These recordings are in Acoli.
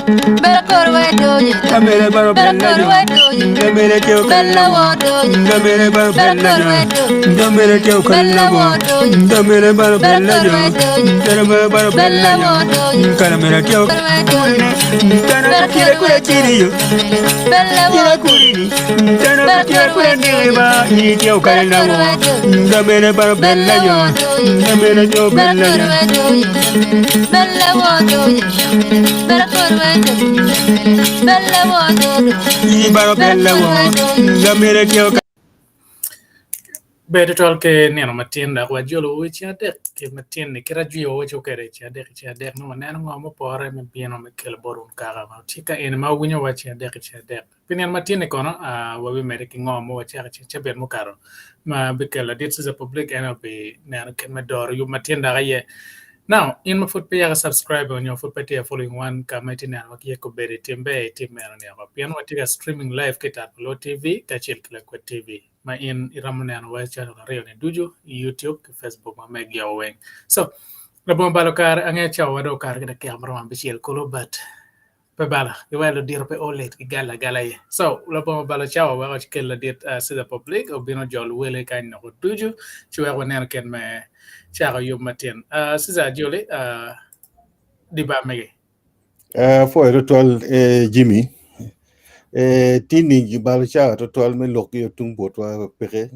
Kamere baro bella jo, kamere teo kalla wo, kamere baro bella jo, kamere teo kalla wo, kamere baro bella jo, kamere baro bella jo, kamere teo Tana kira kura chiri yo, kira kuri ni, tana kira kura ni ba ni teo kalla wo, kamere baro bella jo, kamere teo bella jo. Ber tutwal ki nino matin dok wajolo i ceng adek ki matin-ni kit ajwiyo waco kwede i ceng adek i ceng adek nongo waneno ngo mupore me bino me kelo bot wun kaka ma tye ka eni ma wuwinyo wa ceng adek i ceng adek. Pi nino matin-ni kono wabimedde ki ngo ma wacako i ceng cabit mukato ma bikelo ladit Cesar Public en aye obineno kit me doro yub matin dok aye. Now, in ma pud peya ki subscribe nyo pud pe itye ka following wan ka ma itye neno wa ki iye kobedi tim ber itim meno ni oko pien watye ka streaming live ki i Tat pa Luo TV kacel ki Lakwed TV ma in iromo neno wa channel aryoni ducu i YouTube ki Facebook ma megio weng. So, labongo balo kare angeyo cawa wa dong okato ki dakika maromo abicel kulu but Pe bala, giweko ludito pe o late gigalo agala iye. So, labongo balo cawa wek wakel ladit uh, Cesar Public obino jol wele kany noko ducu ci wek waneno kit me cako yub matin. Uh, Cesar Joli, uh, di ba mege. Uh, pwoyo tutwal eh, Jimmy. Eh, tini gibalo cawa tutwal me lok yo tung botwa peke.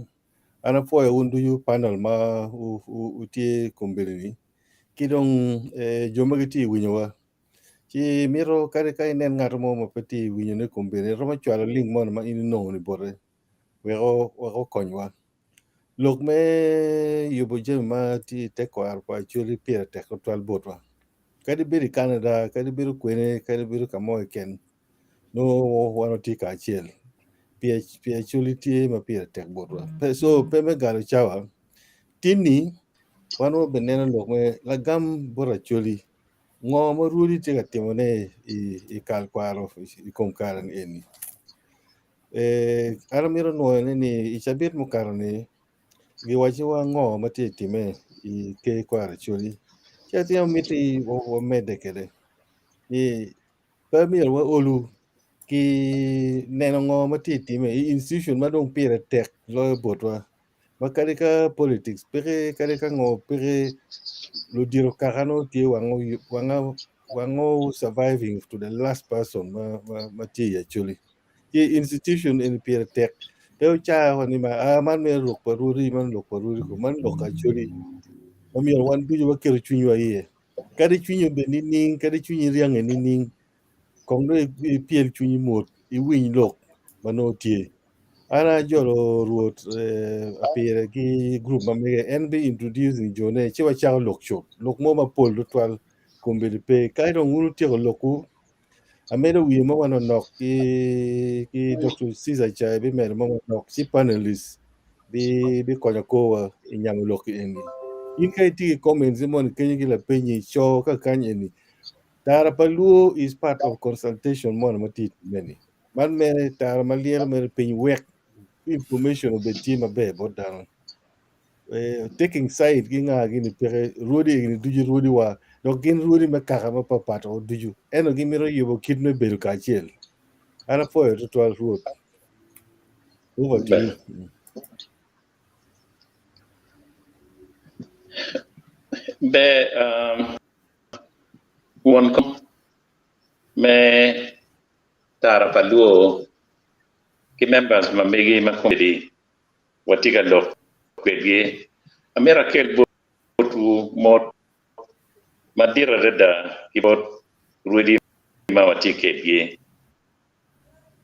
An apwoyo wun ducu panel ma wutye kombeddi-ni ki dong eh, jo ma gitye i winyowa. Ci mito kadi ka inen ngat mo ma pe tye winyone kombeddi iromo cwalo link moni ma in inongo ni bote wek wek okonywa. Lok me yubo jami ma tye i tekwaro pa Acholi pire tek tutwal botwa. Kadi ibedo i Canada, kadi ibedo kwene, kadi ibedo ka mo keken nongo wan watye kacel pi Acholi tye ma pire tek botwa. So pe me galo cawa tin-ni wan wabineno lok me lagam bot Acholi Ngo ma rwodi tye ka timone i kal kwaro i kom kare ni eni? An amito nwoyone ni i cabit mukato ni giwacciwa ngo ma tye ka time i ker kwaro Acholi ci atin amiti wamedde kwede ni pe myero waolu ki neno ngo ma tye ka time i institution ma dong pire tek loyo botwa. Ma kadi ka politics peke kadi ka ngo peke ludito kaka nongo tye wango surviving to the last person ma tye i Acholi. Ci institution eni pire tek pe wucaa ni ma man mere lok pa rwodi man lok pa rwodi man lok Acholi ma myero wan ducu waketo cwinywa iye. Kadi cwinyi obed nining kadi cwinyi ryange nining kong dong ipyel cwinyi mot iwiny lok ma nongo tye. An ajolo rwot apire ki gurup ma mege en bi introducing jone ci wacako lok cut lok mo mapol tutwal kombeddi pe ka dong wun wutyeko lokwu amedo wiye mo manonok ki ki Dr. Caesar ca bimedo mo manok ci panelist bi bikonyo korwa i nyamo lok eni. In ka itye ki comments moni kenyo ki lapenyi co ka kany eni Tara pa Luo is part of consultation moni ma tye time ni. Man mere tara ma lyero mere piny wek information obed tye maber bot dano. Eh, taking side ki nga gini peke rwodi egini ducu rwodi wa dok gin rwodi me kaka mapapat o ducu ento gimito yubo kit me bedo kacel. An apwoyo tutwal Rwot. Over to you. Ber, um, Won kom me tara pa Luo ki members ma megi ma komedi watye ka lok kwedgi, amito akel botwu mot madit adada ki bot rwodi ma watye kwedgi.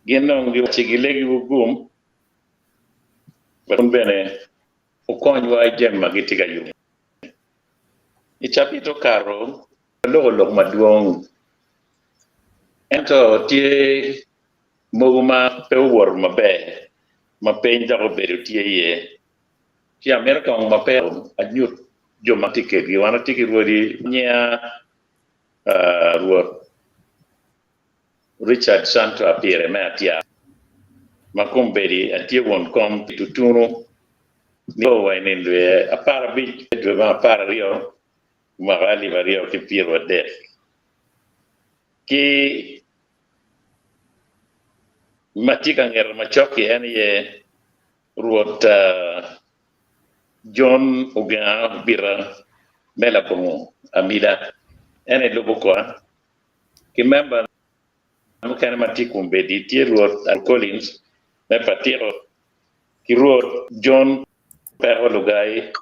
Gin dong giwacci gilegiwu gum wek wun bene wukonywa i jami ma gitye ka yubo. I cabit okato, waloko lok madwong, ento tye mogo ma pe owoto maber ma peny dok obedo tye iye. Ci amito kong ma peya anyut jo ma atye kwedgi. Wan watye ki rwodi nyinga Rwot Richard Santo Apire me Atyar, ma kombeddi atye won kom pi Tutunu nio wa i nino dwe 15 me dwe me 12 mwaka 2023. Ki ma tye ka ngete macok-ki en aye Rwot John Ogenga Obita me Labongo Amida, en aye lubo kora. Ki memba mukene ma tye kombeddi tye Rwot Al Collins me Patiko ki Rwot John Peko Lugai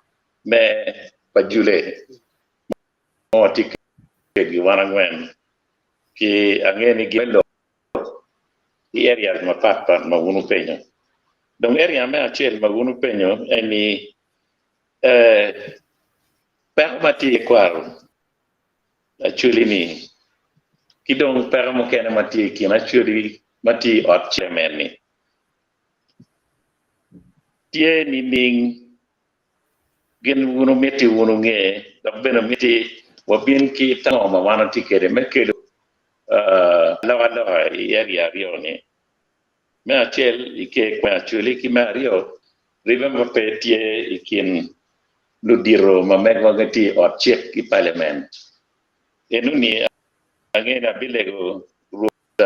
me Pajule. Ma watye kwedgi wan angwen ki ange ni gin me lok i areas mapat pat ma wun wupenyo. Dong area me acel ma wun wupenyo en ni peko ma tye i kwaro Acholi ni ki dong peko mukene ma tye i kin Acholi ma tye i ot chairman ni tye nining? Gin wun wumiti wun wunge, dok bene wumiti wabin ki tam ango ma wan watye kwede me kelo alokaloka i area aryo-ni, me acel i ker me Acholi ki me aryo ribbe ma pe tye i kin ludito ma megwa gitye i ot cik i paliament. Enoni ange ni abilego Rwot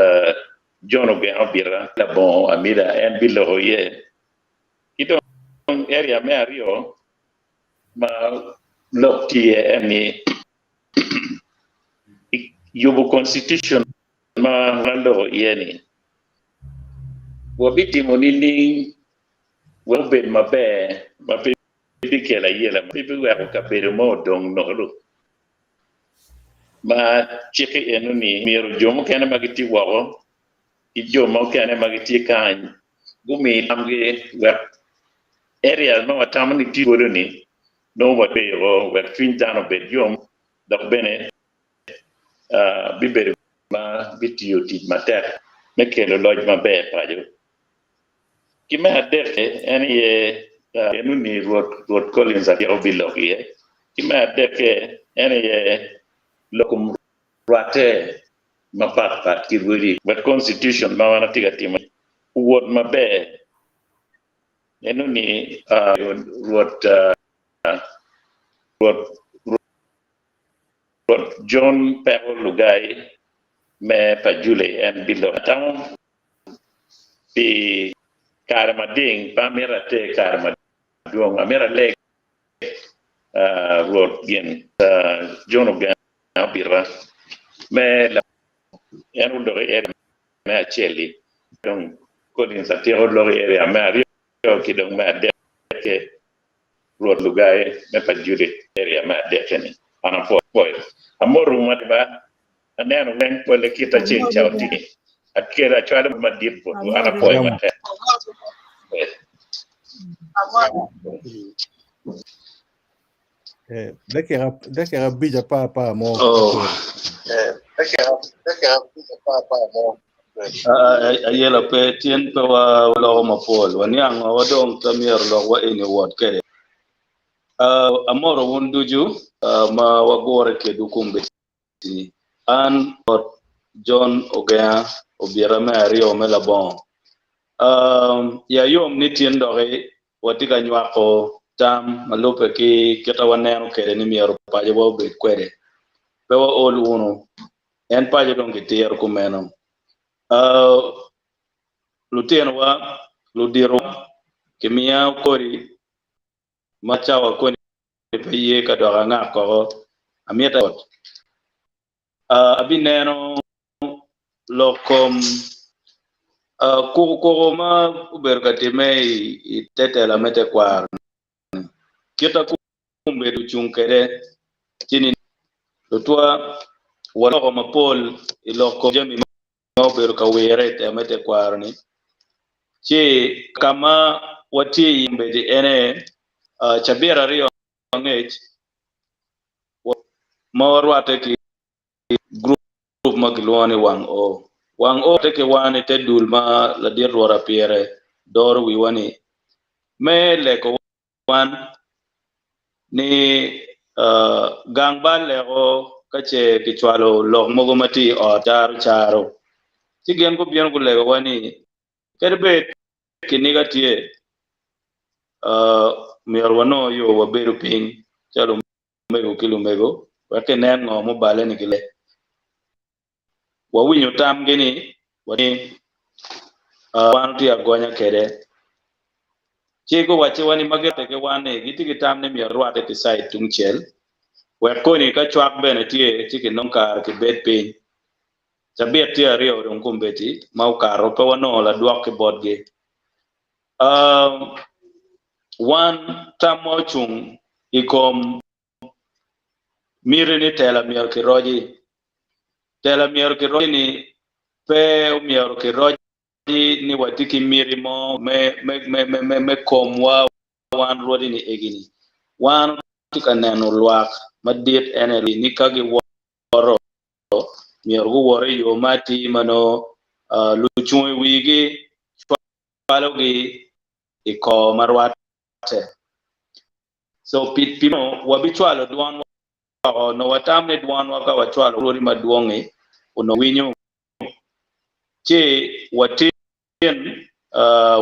John Ogenga Obita labongo Amida en biloko iye. Ki dong area me aryo ma lok tye iye en ni yubo constitution ma waloko iye ni wabitimo nining wek obed maber ma pe bikelo ayela ma pe biweko kabedo mo odong nono ma cikke eno ni myero jo mukene ma gitye woko ki jo mukene ma gitye kany gumi tamgi wek areas ma watamo ni tye twolo-ni nongo watweyo wek cwiny dano obed yom dok bene bibedo ma bitiyo tic matek me kelo loc maber paco. Ki me adek-ke en aye eno-ni Rwot Collins atyeko bilok iye. Ki me adek-ke en aye lok kom rwatte mapat pat ki rwodi wek constitution ma wan watye ka timo ni owot maber. Eno ni Rwot Rwot Rwot John Peko Lugai me Pajule en bilok. Atamo pi kare mading pe amito ater kare madwong amito aleg Rwot gin John Ogenga Obita me en oloko i area me acel-li dong Collins atyeko loko i area me aryo ki dong me adek-ke Rwot Lugai me pa Judith area me adek-ke-ni. An apwoyo. Amoto ba aneno weng pole kita ceng ca otini akelo acwalo madit botwu an apwoyo matek. Dakika abic apar mo. Ayela pe tyen pe waloko mapol waniang wa dong pe myero lokwa eni owot kwede. Amoto wun ducu ma wagure kedwu kombeddi. An Rwot John Ogenga obita me aryo me labongo. Iya yom ni tin doki watye ka nywako tam ma lubbe ki kit ma waneno kwede ni myero pacowa obed kwede. Pe waol wunu, en paco dong kitiro kumeno. Lutinowa, luditowa kimiya kodi ma cawa koni pe ye ka dok angak koko, amito ot. Abineno lok kom kukukuku ma obedo ka timme i te tela me tekwaro-ni, kit ma kombeddi ocung kwede ci ni lutwa waloko mapol i lok kom jami ma obedo ka wire i tela me tekwaro-ni, ci ka ma watye iye kombeddi ene cabit aryo angec ma warwatte ki gurup ma kilwongo ni Wang O. Wang O tye ki wan i te dul ma ladit Rwot Apire doro wiwa ni me leko wan ni gang bal leko ka ce kicwalo lok mogo ma tye i ot caro caro. Ci gin gubino gulegowa ni kadi bed kiniga tye, myero wanongo yo wabedo piny calo omego ki lumego wek kinen ngo mubale ni gile. Wawinyo tamgi ni ni wan watye agonya kwede. Ci guwacciwa ni ma girwatte ki wan ni gitye ki tam ni myero rwatte ki cait tungcel wek koni ka cwak bene tye ci kinong kare kibed piny. Cabit tye aryo dong kombeddi ma okato pe wanongo ladwok ki botgi. Wan tamwa ocung i kom miti ni tela myero kiroci. Tela myero kiroci ni pe omyero kiroci ni watye ki miti mo me komwa wan rwodi ni egini. Wan watye ka neno lwak madit ene ni ka giwoto myero guwot i yo ma atir ma nongo lucung i wigi cwalogi i kor ma rwatte. So pi meno wabicwalo dwonwa woko. Onongo watam ni dwonwa ka wacwalo rwodi madwong-ngi onongo winyo. Ci watin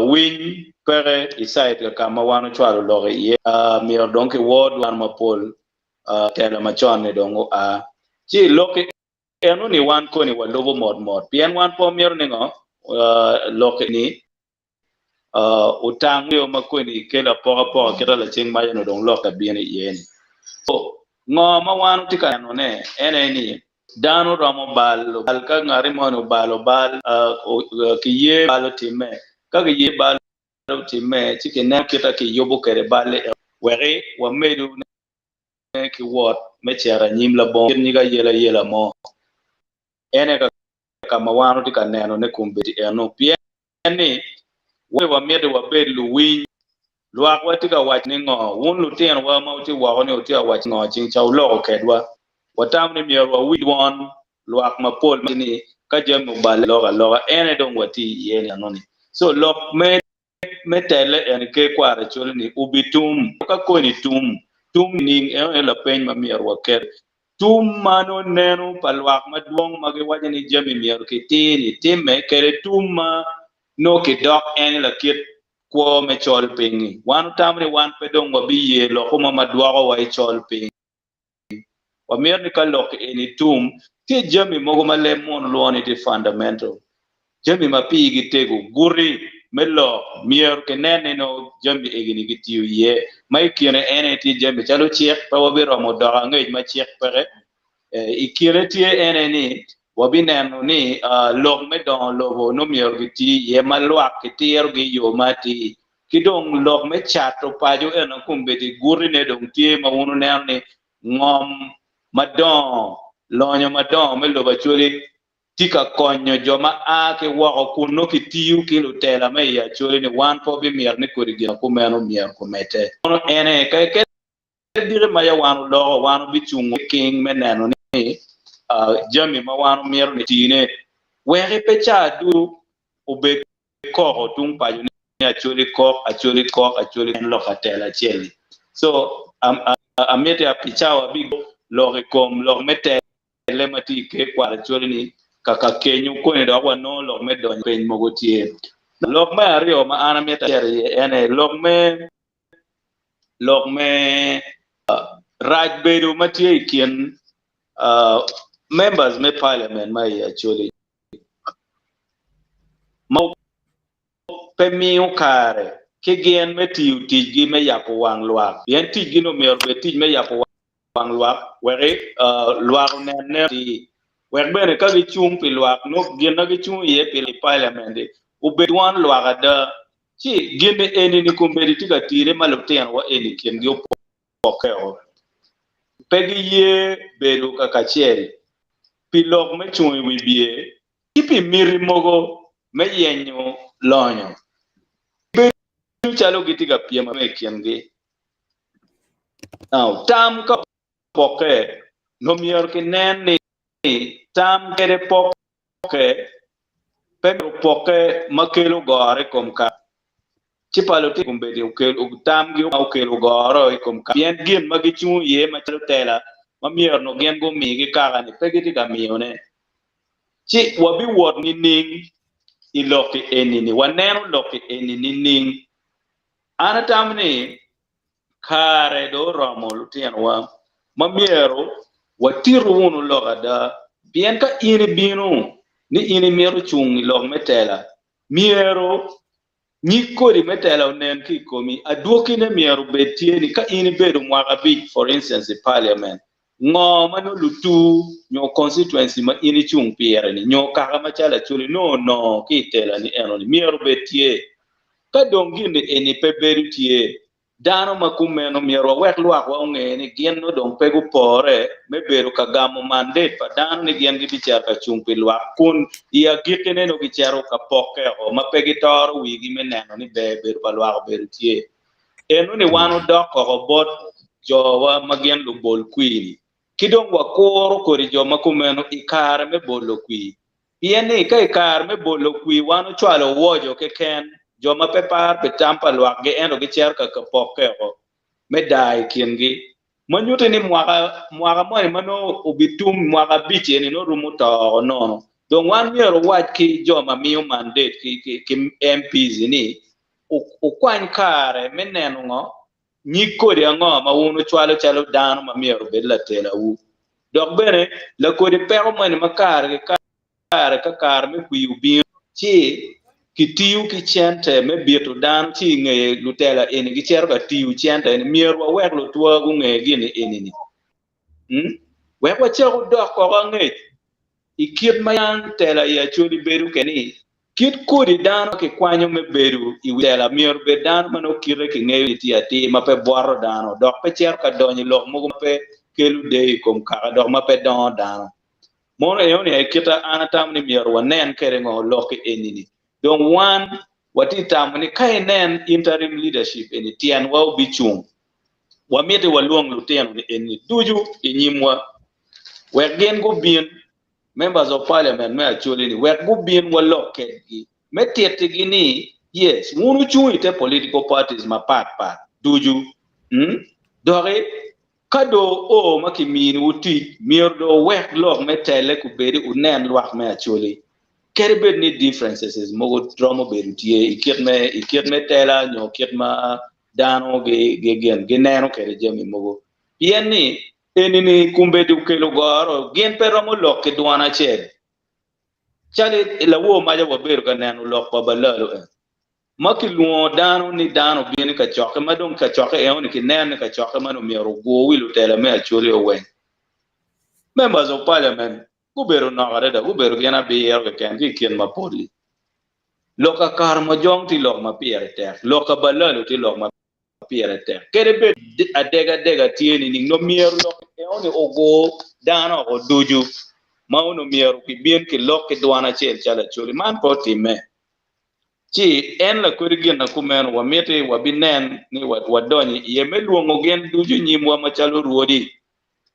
winy peke i cait ka ma wan ocwalo lok iye. Myero dong kiwor dwan mapol telo macon-ni dong oa. Ci lok eno-ni wan koni walubo mot mot pien wan pe wamito ni ngo lok ni otang yo ma koni kelo apokapoka kita laceng maca onongo dong lok abino iye ni. Ngo ma wan watye ka neno ne en aye ni dano romo balo bal ka ngati moni obalo bal kiye bal otimme ka kiye bal otimme ci kineno kita kiyubo kwede balle weki wamedo ne ki wot me cito anyim labongo kit nyig ayelayela mo. En aye ka ma wan watye ka neno ne kombeddi eno pien ni wan wamito wabed luwiny. Lwak watye ka waco ni ngo? Wun lutinowa ma wutye woko ni wutye ka waco ngo ceng ca wuloko kedwa? Watamo ni myero wawiny dwon lwak mapol ma ni ka jami oballe alok aloka en aye dong watye iye ni eno ni. So lok me me telle eni ker kwaro acoli ni obitum. Ka koni tum, tum nining? Eno aye lapeny ma myero waket. Tum ma nongo neno pa lwak madwong ma giwaco ni jami myero kitir ni timme kede tum ma nongo kidok en lakit kwo me col piny-ngi. Wan otamo ni wan pe dong wabiye loko mo ma dwokowa i col piny. Wamito ni ka lok eni tum, tye jami mogo ma leb munu lwongo ni tye fundamental, jami ma pigi tego, guti me lok myero kinen ni nongo jami egini gitiyo iye, ma i kine en aye tye jami calo cik, pe wabiromo dok angec ma cik peke. I kine tye en aye ni wabineno ni lok me dongo lobo nongo myero giti iye ma lwak kitirogi i yo ma atir, ki dong lok me cato paco eno kombeddi gutine dong tye ma wun wuneno ni ngom madongo, lonyo madongo me lobo Acholi tye ka konyo jo ma a ki woko kun nongo kitiyo ki lutela me i Acholi ni wan pe wabimito ni kodi gin ma kumeno myero gumedde. Mono en aye ka kadi diki ma ya wan oloko, wan wabicungo king me neno ni jami ma wan wamito ni tine weki pe ca ducu obed koko tung paco ni Acholi kok, Acholi kok, Acholi en lok atela acel-li. So, amiti pi cawa abigo lok i kom lok me tele ma tye i ker kwat Acholi ni kaka kenyo koni dok wanongo lok me donyo peny mogo tye. Lok me aryo ma an amito acito iye en aye lok me lok me rac bedo ma tye i kin members me parliament ma i Acholi. Ma pe miyo kare ki gin me tiyo ticgi me yabo wang lwak, pien ticgi-ni omyero obed tic me yabo wang lwak wek lwak onen nen atir, wek bene ka gicung pi lwak nongo gin ma gicung iye pi i paliament-ti obed dwon lwak ada. Ci gin-ni eni-ni kombeddi tye ka tine ma lutinowa eni kingi opokke-o, pe giye bedo kakacel pi lok me cung i wi bye ki pi miti mogo me yenyo lonyo. Gibedo calo gitye ka pyem i kingi. Now, tam ka opokke, nongo myero kinen ni tam kede pokke pe myero opokke ma kelo goro i kom kare. Ci pa lutino kombeddi tamgi okelo goro i kom kare pien gin ma gicung iye macalo tela ma myero onongo gin gumi ki kaka-ni pe gitye ka miyone. Ci wabiwot nining i lok-ki eni-ni? Waneno lok-ki eni nining? An atamo ni kare dong oromo lutinowa ma myero watitu wunu lok ada pien ka in ibino. ni in imito cung i lok me tela, myero nyig kodi me tela onen ki i komi. Adwokine myero obed tye ni ka in ibedo mwaka abic for instance i parliament, ngo ma nongo lutu nyo constituency ma in icung pire ni nyo kaka macalo Acholi nongo onongo ki i tela ni eno ni myero obed tye. Ka dong gin ni eni pe bedo tye, Dano ma kumeno myero wawek lwakwa onge ni gin nongo dong pe gupore me bedo ka gamo mandate pa dano ni gin gibicito ka cung pi lwak kun i agikkine nongo gicito ka pokke oko ma pe gitoro wigi me neno ni ber bedo pa lwak obedo tye. Enoni wan odok oko bot jowa ma gin lubol kwir-ni ki dong wakuro kodi jo ma kumeno i kare me bolo kwir. Pien ni ka i kare me bolo kwir wan ocwalo owoco keken, jo ma pe paro pi tam pa lwakgi ento gicito ka kapokke oko me daa i kingi, ma nyutte ni mwaka mwaka moni ma nongo obitum mwaka abic eni nongo rumo to oko nono. Dong wan myero wawac ki jo ma miyo mandate ki, ki, ki MPs ni wukwany kare me neno ngo Nyig kodi ango ma wun wucwalo calo dano ma myero obed latelawu? Dok bene, lakodi peko moni ma kare ki kare ka kare me kwir obino, ci kitiyo ki cente me bito dano ci i ngeye lutela eni gicito ka tiyo cente eni. Myero wawek lutwa gunge gin eni-ni. Wek wacaku dok koko angec i kit ma yam tela i Acholi bedo kwede ni, Kit kodi dano ma kikwanyo me bedo i wi tela myero obed dano ma nongo kite kingeyo ni tye atir, ma pe bwoto dano, dok pe cito ka donyo i lok mogo ma pe kelo deyo i kom kaka dok ma pe dongo dano. Mono enoni aye kit a an atamo ni myero wanen kwede ngo lok-ki eni-ni. Dong wan watye tamo ni ka inen interim leadership eni tyenwa obicung, wamiti walwong lutino-ni eni ducu i nyimwa wek gin gubin Members of Parliament me Acholi ni wek gubin walok kedgi me tittigi ni yes wun wucung ite political parties mapat pat ducu doki ka dong oo ma kiminiwu tic myero dong wuwek lok me tele kubedi wunen lwak me Acholi kadi bed ni differences mogo romo bedo tye i kit me i kit me tela nyo kit ma dano gi gi gineno kwede jami mogo pien ni Eni-ni kombeddi okelo goro, gin pe romo lok ki dwan acel. Calo i lawor maca wabedo ka neno lok pa balalo en, ma kilwongo dano ni dano obin i kacokke, ma dong kacokke enoni kineno ni kacokke man omyero ogur wi lutela me Acholi oweng. Members of Parliament gubedo nok adada, gubedo gin abiro keken ki i kin mapol-li. Lok ka Karamojong tye lok ma pire tek, lok ka balalo tye lok ma pire tek. Kadi bed adegadega tye nining, nongo myero lok enoni ogur dano oko ducu ma onongo myero gibin kilok ki dwan acel calo Acholi. Man pe otimme. Ci en lakwedi gin na kumeno wamiti wabinen ni wadonyo iye me lwongo gin ducu i nyimwa macalo rwodi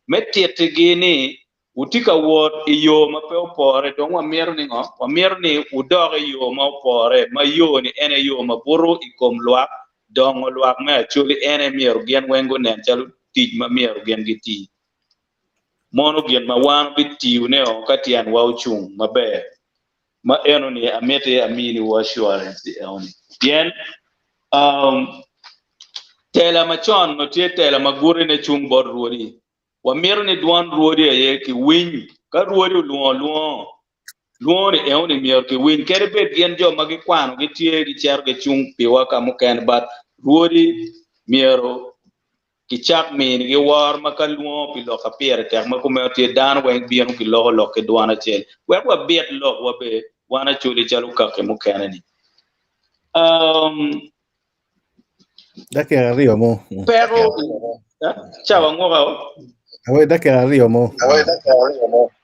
me tittigi ni Wutye ka wot i yo ma pe opore, dong wamito ni ngo? Wamito ni wudok i yo ma opore, ma yo-ni en aye yo ma buto i kom lwak, dongo lwak me Acholi en aye myero gin weng gunen calo tic ma myero gin giti. Mono gin ma wan wubitiyone-o ka tyenwa ocung maber? Ma enoni amiti aminiwu assurance i enoni, pien tela macon onongo tye tela ma gutine cung bot rwodi. Wamito ni dwon rwodi aye kiwiny. Ka rwodi olwongo lwongo, lwongo ni enoni myero kiwiny. Kadi bed gin jo ma gikwano gitye gicito gicung piwa ka mukene, but rwodi myero kicak minigi woro ma ka lwongo pi lok ka pire tek ma kumeno tye dano weng bino giloko lok ki dwon acel wek wabit lokwa be wan acoli calo kaki mukene ni. Um, Dakika aryo mo. Peko cawa nguka o. Awe dakika aryo mo.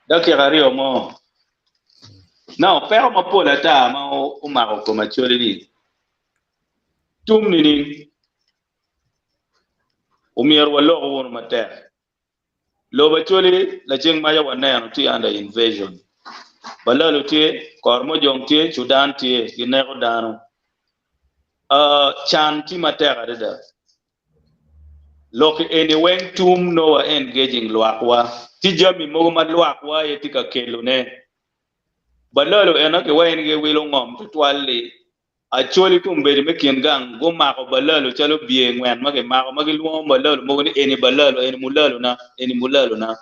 Dakika aryo mo. Now, peko mapol ata ma omako kom Acholi ni tum nining? Omyero walok wunu matek. Lobo Acholi laceng maca waneno tye under invasion. Balalu tye, Kormojong tye, Sudan tye, gineko dano. Can tye matek adada. Lok eni weng tum nongo wa engaging lwakwa. Tye jami mogo ma lwakwa aye tye ka kelone. Balalu eno kiwaci ni giwilo ngom tutwal-li Acholi kombeddi me kin gang gumako balalo calo bye ngwen ma kimako ma gilwongo balalo mogo ni eni balalo, eni mulalona, eni mulalona.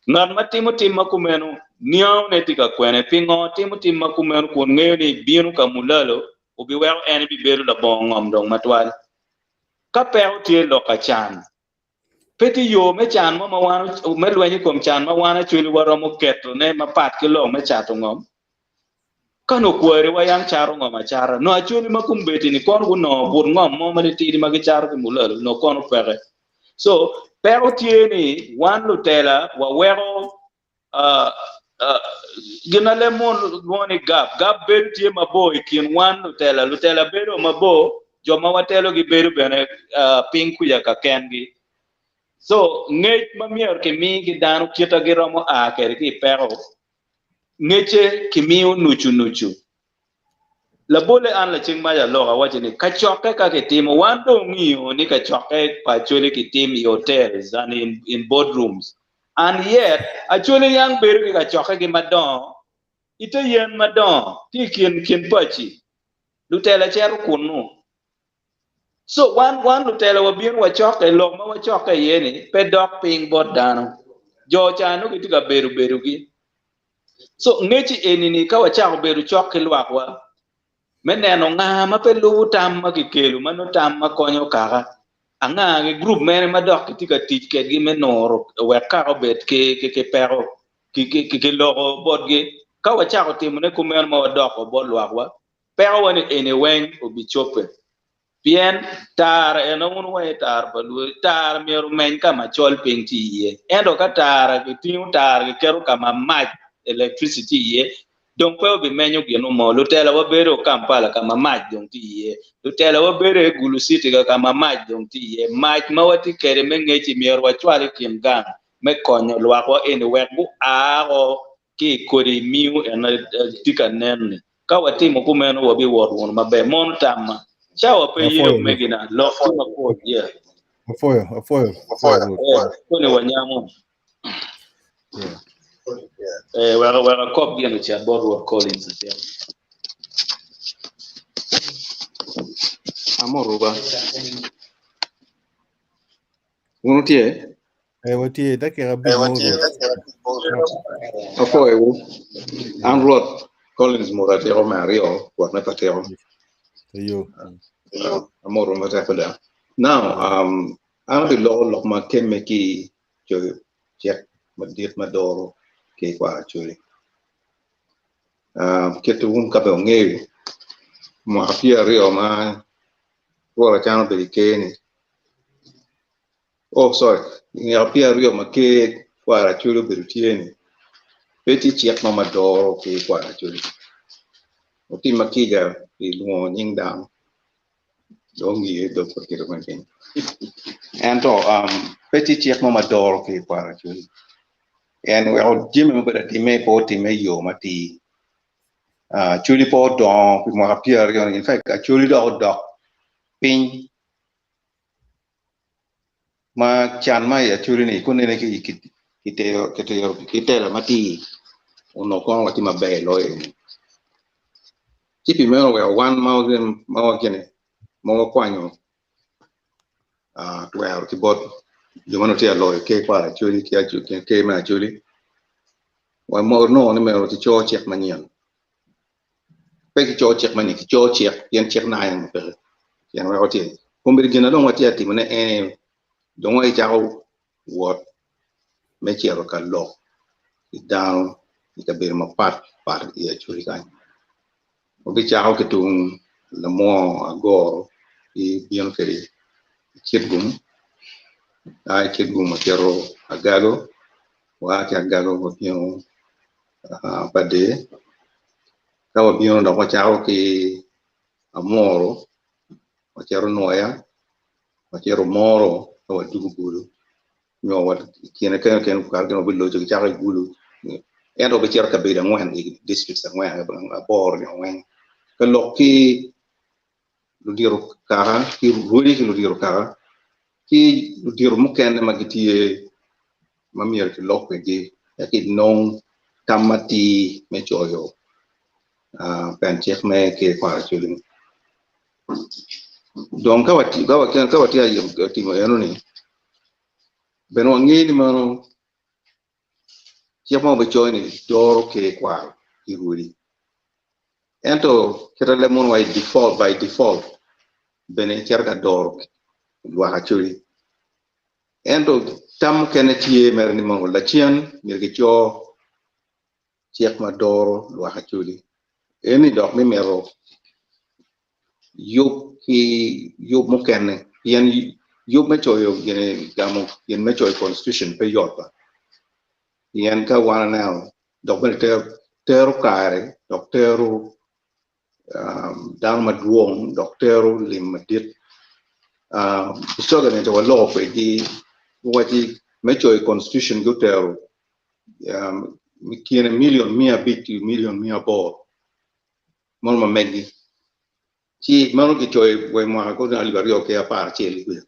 Ngat ma timo tim ma kumeno Niangone tye ka kwene? Pingo timo tim ma kumeno kun ngeyo ni bino ka mulalo obiweko en ebibedo labongo ngom dong matwal? Ka peko tye lok ka can, pe tye yo me can mo ma wan me lweny i kom can ma wan Acholi waromo ketone mapat ki lok me cato ngom. Ka nongo kwariwa yam cato ngom acata, nongo Acholi ma kombeddi-ni kono gunongo but ngom mo matitidi ma gicato ki mulalo nongo kono peke. So, peko tye ni wan lutela waweko gin ma leb munu lwongo ni gap. Gap bedo tye mabor i kin wan lutela. Lutela bedo mabor, jo ma watelogi bedo bene piny kwica ka kengi. So, ngec ma myero kimi ki dano kita giromo a kwede ki i peko, ngecce kimiyo nucu nucu. Labolle an laceng mac aloko awaco ni kacokke ka kitimo wan dong ongiyo ni kacokke pa Acholi kitim i hotels and in board rooms and yet Acholi yang bedo ki kacokke gi madongo ite yen madongo tye ikin kin paci lutela cito kunu so wan wan lutela wabino wacokke lok ma wacokke iye ni pe dok piny bot dano jo ca nongo gitye ka bedo bedo gi. So ngeci eni-ni ka wacako bedo cok ki lwakwa me neno nga ma pe lubo tam ma kikelo ma nongo tam ma konyo kaka, anga ki gurup mene ma dok kitye ka tic kedgi me nuro wek kaka obed ki peko ki loko botgi. Ka wacako timone kumeno ma wadoko bot lwakwa, pekowa ni eni weng obicobbe. Pien tara eno wun wuwaco tara pa lwori, tara myero omeny ka ma col piny tye iye. Ento ka tara kitingo tara kiketo ka ma mac, electricity, tye iye, dong pe obimenyo gin mo. Lutela wabedo Kampala ka ma mac dong tye iye. Lutela wabedo i Gulu City ka ka ma mac dong tye iye. Mac ma watye kwede me ngec-ci myero wacwal i kin gang me konyo lwakwa eni wek gua o ki i kodi miu en tye ka nen-ni. Ka watimo kumeno wabiwot wunu maber. Mono tamma. Cawa pe ye Apwoyo. omegina. Lok tye mapol. Yeah. Apwoyo, apwoyo, apwoyo Rwot. Eh, koni wanyamo. Yeah. Eh, wek wek akop gin ocit bot Rwot Collins acel. Amoruba. Wun wutye? Eh, watye dakika abic mo Rwot. Apwoyowu. An Rwot Collins Mura Atiko me aryo, Rwot me Patiko. Eyo. Amoto matek mada. Now, um, an abiloko lok ma kemme ki coyo cik madit ma doro ki i kwaro Acholi. Uh, kit wun ka bene wungeyo, mwaka 20 ma Rwot Acana obedo i ker-ni, Oh sorry, mwaka 20 ma ker kwaro Acholi obedo tye ni, pe tye cik mo ma doro ker kwaro Acholi. Otimma kica pi lwongo nying dano, dong ongiye dog pa kite me piny. Ento um, pe tye cik mo ma doro ker kwaro Acholi. En weko jami ma obedo atime pe otime i yo matir. Uh, Acholi pe odongo pi mwaka 20 ni. In fact, Acholi dok odok piny ma can ma i Acholi ni kunene ki ki telo matir onongo kono watye maber loyo eni. Ci pi meno oweko wan ma wagine ma wakwanyo twero ki bot jo ma nongo tye ka loyo ker kwaro Acholi ki ker me Acholi wanongo ni myero kico cik manyen. Pe kico cik manyen, kico cik pien cik naka en peke. Pien weko tye. Kombeddi gin na dong watye ka timone en ni dong wacako wot me cito ka lok ki dano i kabedo mapat pat i Acholi kany. Wabicako ki tung lamwoo agoro ki bino kwede i Kitgum, a i Kitgum wacito Agago, waa ki Agago wabino Pader, ka wabino dok wacako ki Amuru, wacito Nwoya, wacito Omoro ka wadwogo Gulu nyo i kine kene kene kare wabiloco kicako i Gulu ento wabicito i kabedo angwen i districts angwen aboro nyo angwen ka lok ki ludito kaka ki rwodi ki ludito kaka ki ludito mukene ma gitye ma myero kilok kwedgi wek kinong tam matir me coyo pen cik me ker kwaro Acholi. Dong ka watye ka timo enoni bene wange ni meno. Cik ma wabicoyo ni doro ker kwaro ki rwodi. Ento kite leb mono wa i default, by default bene cito ka doro lwak Acholi. Ento tam mukene tye mere ni mono lacen myero kico cik ma doro lwak Acholi. Eni dok mi mito yub ki yub mukene pien yub me coyo gine gamo gin me coyo constitution pe yot ba pien ka wan aneno dok bene tero kare dok tero dano madwong dok tero lim madit. Busoga ni waloko kwedgi guwacci me coyo constitution gutero kine million 500 ki million 800 mono ma meggi ci meno kicoyo wa i mwaka kono 2011 kwija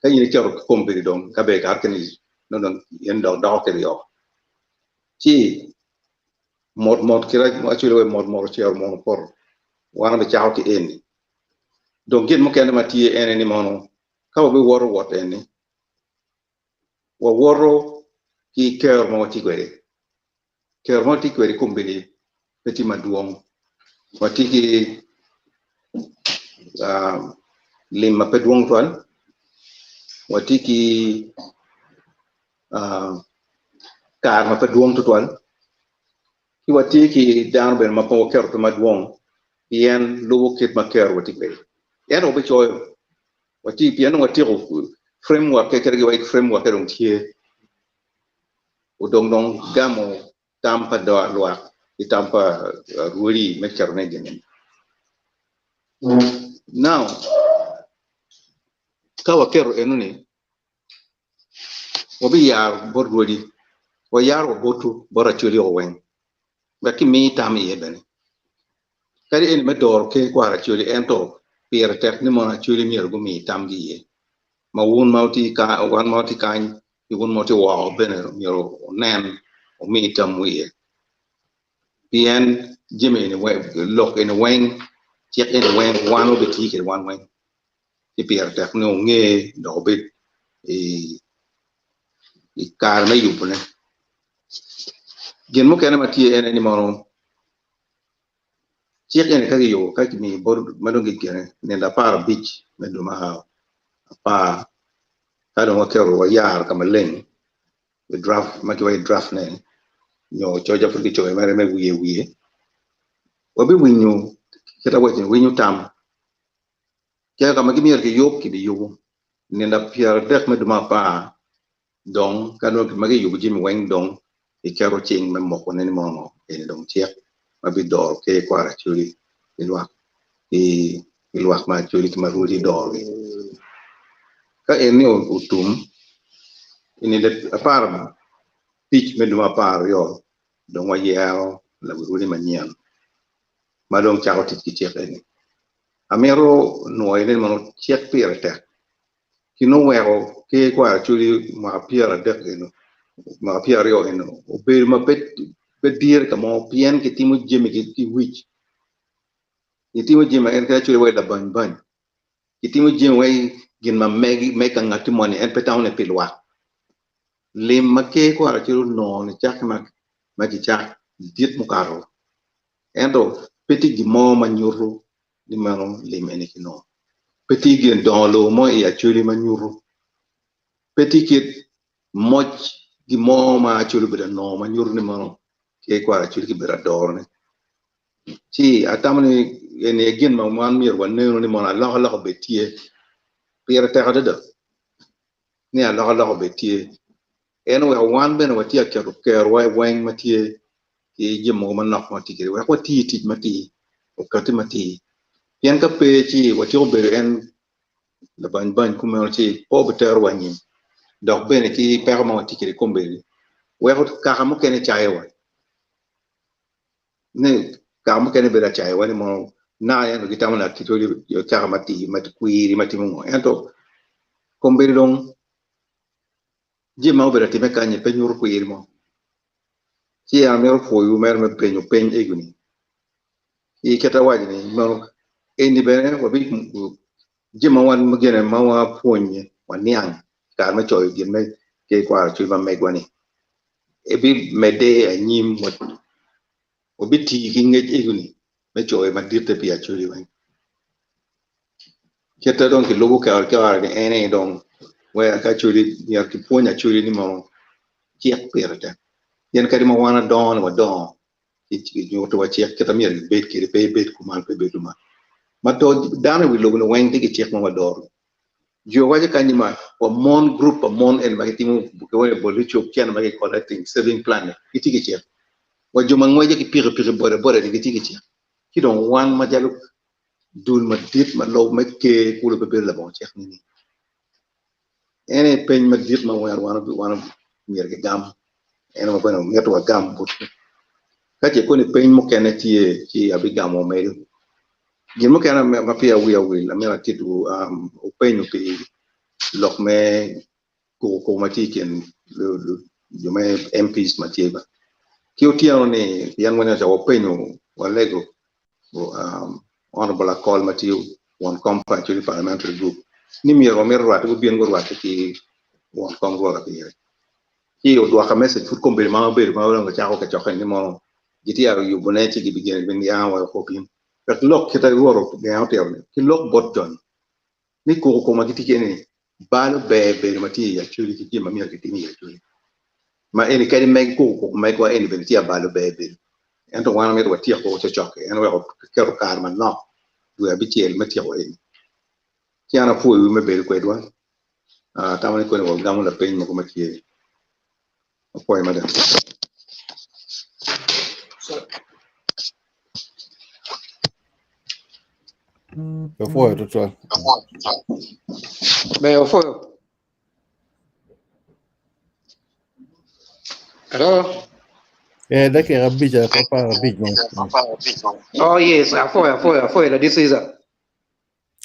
ka in icito ki kombeddi dong ka ber kare keni nongo dong in dok doko kiryo ci mot mot kit ma acwalo wa mot mot ocito mono opoto wan wabicako ki eni dong gin mukene ma tye ene ni mono ka wabiwoto wot eni wawoto ki kero ma watye kwede Kero ma watye kwede i kombeddi pe tye madwong. Watye ki lim ma pe dwong twal, watye ki kare ma pe dwong tutwal, ki watye ki dano bene ma pe waketo pe madwong pien lubo kit ma kerowa tye kwede. Ento wabicoyo, watye pien dong watyeko framework kadi wa framework-ke dong tye. Odong dong gamo tam pa lwak ki tam pa rwodi me ketone i gin-ni. Now, ka waketo enoni, wabiyaro bot rwodi, wayaro wa botwu, bot Acholi o weng, wek kimi tam iye bene. Kadi eni me doro ker kwaro Acholi, ento pire tek ni mono Acholi myero gumi tamgi iye. Ma wun ma wutye wan ma watye kany ki wun ma wutye woko bene myero wunen wumi tamwu iye. Pien jami eni lok eni weng, cik eni weng wan wabitiyo kwede wan weng. Ci pire tek ni wunge dok wubed i kare me yubone. Gin mukene ma tye ene ni mono Cik eni ka kiyubo ka kimiyo bot ma dong kigene nino 15 me dwe me apar ka dong waketo wayaro ka maleng i draft ma kiwaco draft ne nyo coca pud kicoyo mere me wiye wiye wabiwinyo kit awaco ni winyo tam ki ka ma myero kiyub kibiyubo nino 30 me dwe me apar Dong, ka nongo ma giyubo jami weng dong giketo cing me mokone ni mono eni dong cik ma bidoro ker kwaro Acholi ki lwak ki lwak ma Acholi ki ma rwodi dorogi. Ka eni otum, i nino 15 me dwe me 12 dong wayero lawi rwodi manyen ma dong cako tic ki cik eni. Amito nwoyo ni mono cik pire tek. Gin oweko ker kwaro Acholi mwaka 30 eno, mwaka 20 eno obedo ma pe dire ka mo pien kitimo jami ki wic, kitimo jami en kit Acholi waci labany bany, kitimo jami wai gin ma megi me ka ngati moni en pe tamo ni pi lwak. Lim ma ker kwaro Acholi onongo nicakke ma kicak dit mukato ento pe tye gin mo ma nyuto ni meno lim eni kinongo. Pe tye gin dongo lobo mo i Acholi ma nyuto. Pe tye kit moc gin mo ma Acholi obedo anongo ma nyuto ni meno ker kwaro Acholi kibedo adorone. Ci atamo ni eni aye gin ma wan myero wanenu ni mono alokaloka obed tye. Pire tek adada ni alokaloka obed tye. En oweko wan bene watye ka keto kerowa weng ma tye ki jami mogo manok ma watye kwede wek wati tic matir, okati matir. Pien ka pe ci watyeko bedo en labany bany kumeno ci pe obiterowa anyim. Dok bene ki peko ma watye kwede kombeddi weko kaka mukene cayowa. Ni kaka mukene bedo acayowa ni mono naka ento gitamo ni atitoli kaka matir ma kwiri ma timo ngo ento kombeddi dong jami ma obedo atime kany-nyi pe nyuto kwiri mo. Ci an amito pwoyowu mere me penyo peny ego-ni. I kit awaco ni meno eni bene wabi jami ma wan gine ma wapwonye waniang i kare me coyo gin me ker kwaro cwiny ma megwa-ni. Ebimedde anyim wabitii ki ngec egoni me coyo maditte pi Acholi weng. Kite dong kilubo kare ki kare ni en aye dong wek Acholi myero kipwony Acholi ni mono cik pire tek. Pien kadi ma wan adongo ni wadongo kinyuto wa cik kite myero ibed kwede pe ibed kuman pe ibed kuman. Ma to dano i wi lobo ni weng tye ki cik ma wadoro. Jo waco kany ni ma wa mon group pa mon eni ma gitimo giwaco boli cuk cene ma gi collecting saving plan ni gitye ki cik. Wa jo ma ngweco ki pikipiki boda boda ni gitye ki cik. Ci dong wan macalo dul madit ma lobo me ker kulu pe bedo labongo cik nining? En aye peny madit ma wan wan myero gigam en ma bene mito wagam botgi. Ka ce koni peny mukene tye ci abigamo medo. Gin mukene ma peya wiya owil amito atitwu wupenyo pi lok me kukukuku ma tye i kin jo me MPs ma tye ba. Ki otyeno ni pien waneno ca wapenyo walego Honourable Akol ma tye won kom pa Acholi Parliamentary Group ni myero wamito rwatte gubin gurwatte ki won kom Rwot Abire. Ci odwoka message pud kombeddi ma wabedo ma dong wacako kacokke ni mono gitye yubone ci gibigeno gibiniango wa wek obin. Wek lok kite Rwot ogengo otito ni ki lok bot joni ni kuku koma gitye kwede ni balo ber bedo ma tye i Acholi ki jami ma myero kitim i Acholi. Ma eni kadi meg kuku kuku megwa eni bene tye abalo ber bedo. Ento wan wamito watyek woko cocoki en oweko keto kare manok dwe abicel me tyeko eni. Ci an apwoyowu me bedo kwedwa. Atamo ni koni wagamo lapeny mogo ma tye. Apwoyo mada. Apwoyo tutwal. Ber opwoyo. Hello. Eh, dakika 5 apar 5 mo. Oh yes, apwoyo apwoyo apwoyo ladit Caesar.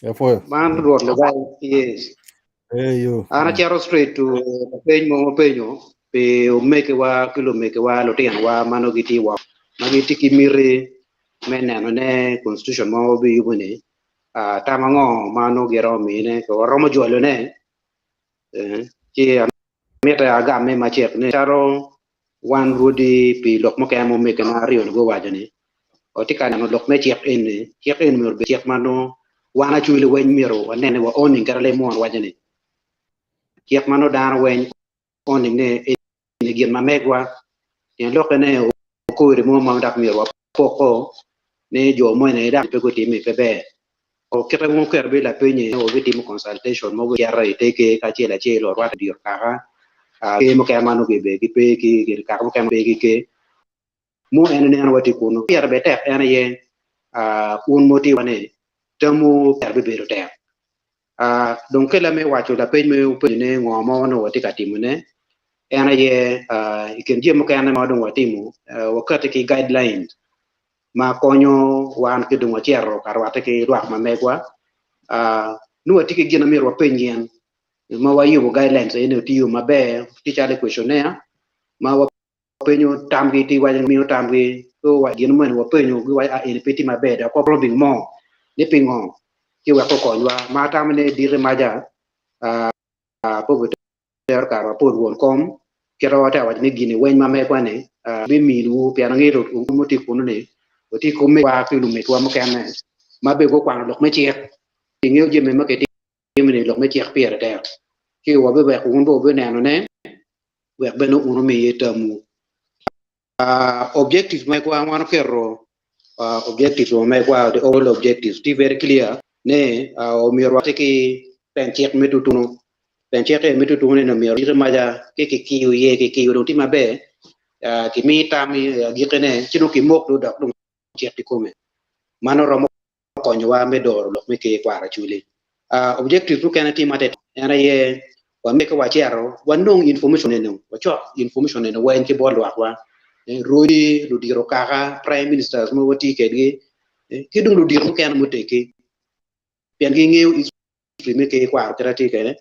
Apwoyo. Man Rwot Lugai, yes. Eh, yo. An acito straight to lapeny mo mapenyo pi omegiwa ki lumegiwa lutinowa ma nongo gitye woko ma gitye ki miti me neno ne constitution ma wabiyubo ni ah, tam ango ma nongo giromo mine ka waromo jwalone eh, ci amite agamme macek ni calo wan rwodi pi lok mukene ma omegina aryo ni guwaco ni watye ka neno lok me cik eni, cik eni myero obed cik ma nongo wan acwili weng myero wanen ni wa owning kadi lim mon waco ni cik ma nongo dano weng owning ni eni gin ma megwa pien lokke ne okori mo ma dok myero wapoko ni jo moni dok pe gutimi pe ber. O kite ma oketo bene lapenye wabitimo consultation mogo cito i te ker kacel acel warwatte i diro kaka ker mukene ma nongo gipe ki kaka mukene ma pe ki ker mo en ineno watye kunu. Pire bene tek en aye un ma wutye ni tamwu pire bibedo tek. Dong kela me waco lapeny ma wupenyo ni ngo ma onongo watye ka timone en aye i kin jami mukene ma dong watimo wakati ki guidelines ma konyo wan ki dong wacito ka rwatte ki lwak ma megwa. Nongo watye ki gin ma myero wapeny gin ma wayubo guidelines eni otiyo maber tye calo questionnaire ma wapenyo tamgi ti waco miyo tamgi so gin moni wapenyo giwaco a eni pe tye maber dok wa probing mo ni pingo ci wek okonywa ma atamo ni diki maca pe obitero kare mapol won kom kite wa te waco ni gini weny ma megwa ni biminiwu pien angeyo ni wun wutye kunu ni watye ki omegwa ki lumegwa mukene ma bene gukwano lok me cik gingeyo jami ma kitimo ni lok me cik pire tek ci wabiweko wun bene wubineno ne wek bene wun wumi iye tamwu. Objective megwa wan oketo objectives wa megwa the overall objectives tye very clear ni omyero wati ki pen cik me tutunu pen cik me tutunu ni omyero diki maca ki kikiyo iye kikiyo dong tye maber kimi tam i agikine ci dong kimok dong dok dong cik kikome mano romo konyowa me doro lok me ker kwaro Acholi. Objectives mukene tye matek en aye wamito ka wacito wanong information eno, wacok information eno weng ki bot lwakwa, rwodi, ludito kaka, prime ministers ma watye kwedgi ki dong ludito mukene muteggi pien gingeyo history me ker kwaro kit ma tye kwede.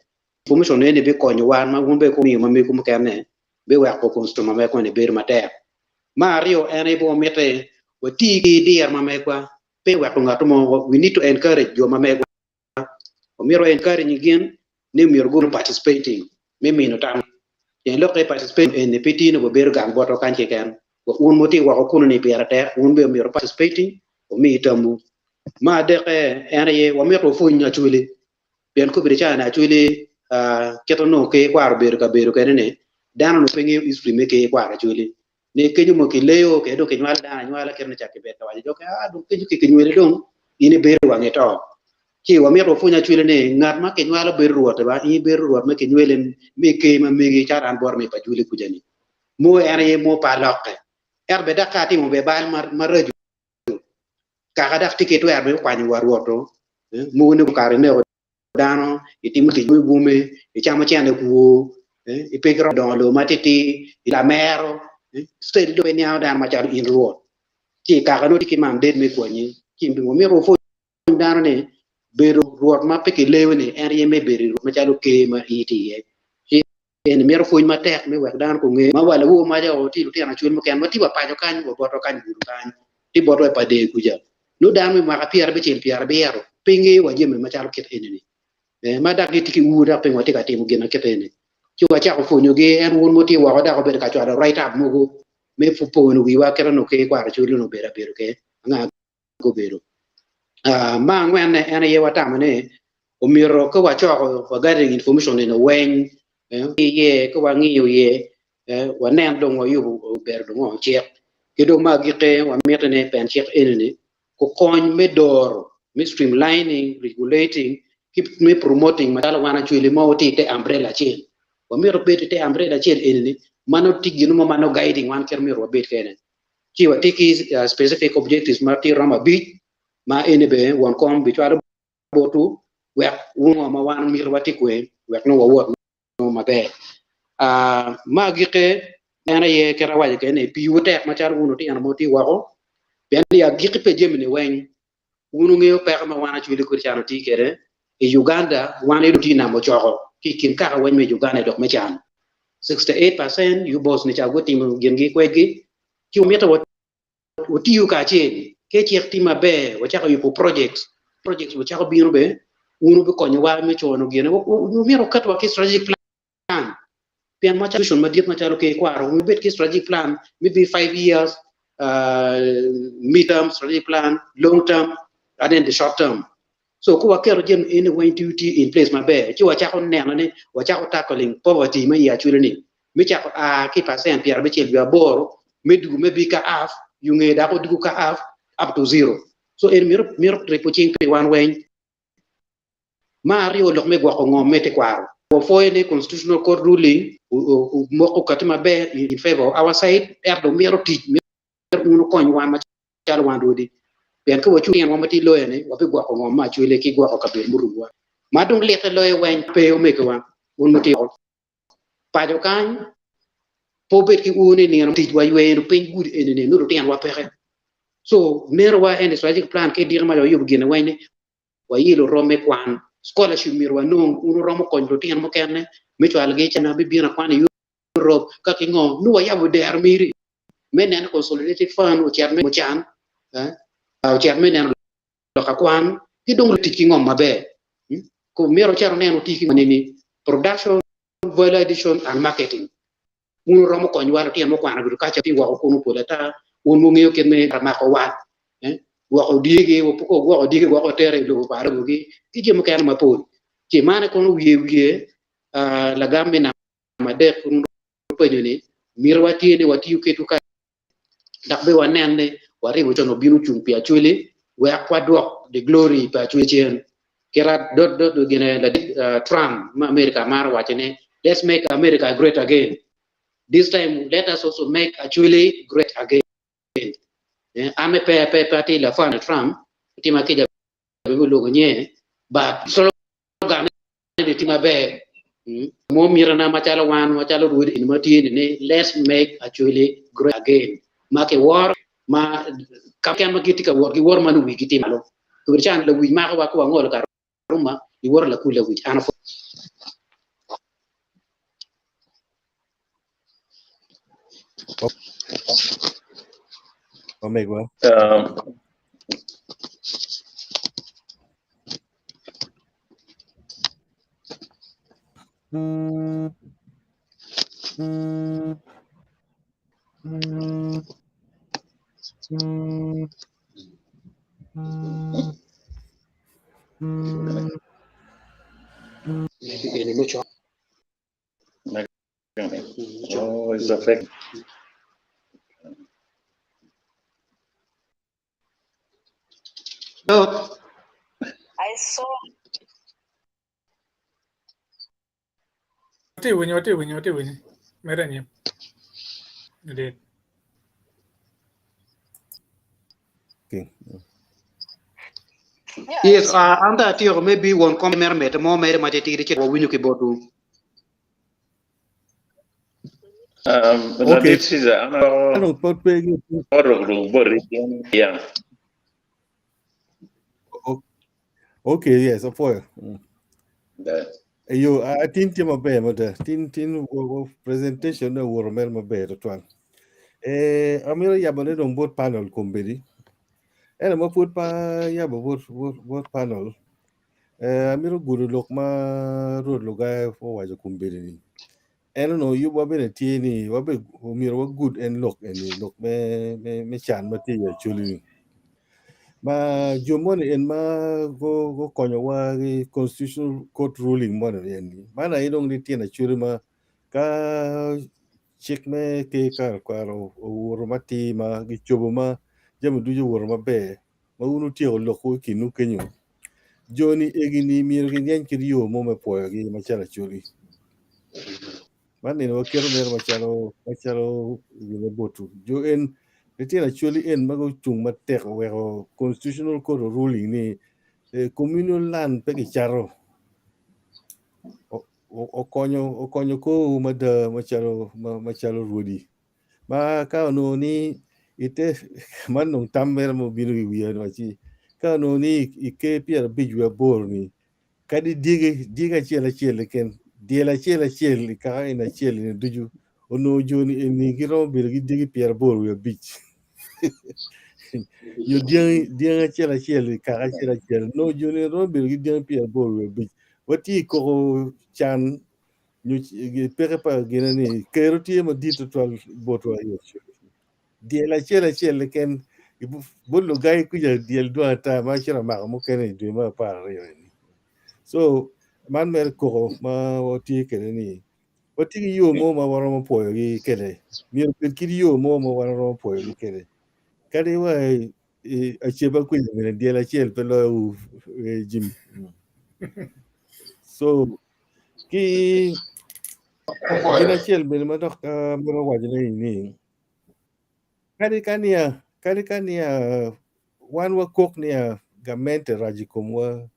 Information eni bikonyowa ma wun bene kumiyo ma mego mukene biweko constitution ma megwa ni bedo matek. Me aryo en aye bene wamiti wati ki diro ma megwa pe weko ngat mo we need to encourage jo ma megwa omyero wa encourage gin ni myero gu participating me mino tam. Pien lok me participation eni pe tye ni wabedo gang botwa kany keken. Wa un ma wutye woko kunu ni pire tek, wun bene myero participating, wumi tamwu. Me adekke en aye wamito wapwony Acholi pien kobedo caa ni Acholi kit onongo ker kwaro obedo kabedo kwede ni dano onongo pe ngeyo history me ker kwaro Acholi. Ni kenyo mo kileyo kede dong kinywalo dano anywala kit ni cak kibed ka waco jo kene aa dong kenyo ki kinyweli dong in ibedo wang ito. Ci wamito wapwony Acholi ni ngat ma kinywalo bedo rwot ba in ibedo rwot ma kinyweli me ker ma megi calo an bota me pa Acholi kuca ni. Mo en aye mo pa alokke. Ento bene dok ka atimo bene bal maraco kaka dok tye ki twero me kwanyo wa rwot-tu, mogo ni kare ineko dano, itimo tic me bwome, icamo cente kwo, ipe ki romo dongo lobo matitidi, lamero, state dong pe niango dano macalo in rwot. Ci kaka nongo tye ki mandate me kwanyi. Ci wamito wapwony dano ni bedo rwot ma pe kileyo ni en aye me bedo rwot macalo ker ma in itye iye. Eni mito pwony matek me wek dano gunge ma wa lawor maca o tye lutino acwel mukene ma tye wa paco kany wa botwa kany gudo kany tye botwa i pader kuca nongo dano me mwaka pyerabicel pyerabiro pe ngeyo wa jami macalo kit eni ni ma dok gitye ki ur dok pingo watye ka timo gin ma kit eni ci wacako pwonyo gi en wun ma wutye woko dok wubedo ka cwalo write up mogo me pono wiwa kit onongo ker kwaro acwel onongo obedo abedo ke anga gubedo. Me angwenne en aye watamo ni omyero ka wacoko wa gathering information eni weng iye ka wangiyo iye wanen dong wayubo obedo dong ngo cik ki dong me agikki wamito ni pen cik eni ni kukony me doro me streamlining, regulating ki me promoting macalo wan acwali ma watye ite umbrella acel wamito bedo ite umbrella acel eni ni ma nongo tye gin mo ma nongo guiding wan kit myero wabed kwede. Ci watye ki specific objectives ma tye romo abic ma eni bene won kom bicwalo botwu wek wun ngo ma wan mito watye kwe wek nongo wawot nongo maber. Me agikki en aye kit awaco kwede ni piwu tek macalo wun lutino ma wutye woko pien i agikki pa jami-ni weng wun wungeyo peko ma wan acwali kodi calo watye kwede i Uganda wan aye dong tye namo coko ki i kin kaka weng me Uganda i lok me can. 68% UBOS ni ca gutimo gingi kwedgi ci wamito watiyo kacel ke cik tye maber wacako yubo projects, projects wacako bino bene wun wubikonyowa me cono gine wamito wuket wa ki strategic plan pien macalo institution madit macalo ker kwaro wubed ki strategic plan maybe 5 years, mid term strategic plan, long term and then the short term. So ka waketo jami eni weng tye tye in place maber ci wacako neno ni wacako tackling poverty ma i Acholi ni me cako a ki percent pyerabicel wiye aboro me dugo me bi ka half yo nge dok odugo ka half up to zero. So eni mito mito ripo cing pi wan weng. Me aryo lok me gwoko ngom me tekwaro. Wapwoyo ni Constitutional Court ruling omoko kati maber in favor of our side ento dong mito tic mito wun wukony wan macalo wan rwodi pien ka wacung tyenwa ma tye loyo ni wabigwoko ngom me acwele ki gwoko kabedo murumowa ma dong lite loyo weng pe omegiwa wun mutye woko paco kany pe wubed ki ur ni nino tic wayweyo piny gudi eni ni nongo lutinwa peke so meno wa eni strategic plan ki diki ma wayubo gine weng ni wayilo rom me kwan, scholarship myero wanong, wun wuromo konyo lutino mukene me cwalogi i China me bino akwana i Europe ka ki ngo, nongo wayabo dero miri me neno consolidated fund ocit me can, ocit me neno lok akwan ki dong tic ki ngom maber. Myero wucit wunen wuti ki ngom-ni production, value addition and marketing. Wun wuromo konyowa lutino mukwano agriculture tye woko kunu pol ata, wun wungeyo kit me mako wat, gwoko dyegi, gwoko dyegi gwoko otere i lobo pa arobogi ki jami mukene mapol. Ci man aye kono wiye wiye lagam me namba adek wun wupenyo ni mitiwa tye ni watiyo kedwu ka dok bene wanen ni waribo con obino ocung pi Acholi wek wadwok the glory pa Acholi cen. Kita dot dot gine ladit Trump me America maro waco ni let's make America great again. This time let us also make Acholi great again. An me pe pe pe atye lafan Trump tima kica bene olwongo nye but slogan ni tye maber mo mitina macalo wan macalo rwodi eni ma tye ni ni let's make Acholi great again ma kiworo ma ka keken ma gitye ka wot giwoto ma nongo wigi tye malo obedo calo lawic makowa ka wangolo karuma iwoto lakul lawic an apwoyo. Omegwa. Oh, it's affect. I saw Watye winyo, watye winyo, watye winyo. Medde anyim. Indeed. King. yeah, I Yes, saw an dong atyeko maybe won kom mere mete mo mere ma titidi ci wawinyo ki botwu. Um, Okay. Ladit Caesar, an aloko Anong pod pe gi ruk ruk boti yeah. Okay, yes, apoyo. Yeah. Eyo, atin tye maber mada. Tin tin presentation ne owuoro mere maber tutwal. Eh, amito yabo ne dong bot panel kombeddi. Ento ma pud pa yabo bot bot bot panel. Eh, amito gudo lok ma Rwot Lugai owaco kombeddi ni. En onongo yubwa bene tye ni wabe omyero wagud en lok eni lok me me me can ma tye i Acholi ni. Ma jo moni en ma go gukonyowa ki constitutional court ruling moni eni. Man aye dong litino Acholi ma ka cik me ker kare kwaro owoto matir ma gicobo ma jami ducu owoto maber ma wun wutyeko lokwu i kinwu kenyo, jo-ni egi-ni myero ginyeny kit yo mo me pwoyogi macalo Acholi. Man nino waketo mere macalo macalo gine botwu. Jo en litino Acholi en ma gucung matek oweko constitutional court ruling ni eh, communal land pe kicato. O- o- Okonyo okonyo korwu mada macalo macalo rwodi. Ma ka onongo ni ite man dong tam mere ma obino i wiya ni waci ka onongo ni i ker 58 ni kadi dyegi dyegi acel acel keken dyel acel acel i kaka en acel ni ducu onongo jo ni eni giromo bedo ki dyegi 85 nyo dyangi dyangi acel acel i kaka acel acel onongo jo ni romo bedo ki dyangi 85 watye i koko can nyo peke pa gine ni kero tye madit tutwal botwa i Acholi. Dyel acel acel keken bot lugai kuca dyel dwong ata ma acito amako mukene i dwe me 12 eni. So man mere koko ma watye kwede ni watye ki yo mo ma waromo pwoyogi kwede. Myero obed kit yo mo ma waromo pwoyogi kwede. Kadi wa aceba kuca bene dyel acel pe loyo Jimmy. So ki gin acel bene ma dok amito wacone ni kadi ka niya kadi ka niya wan wakok niya gamente rac i komwa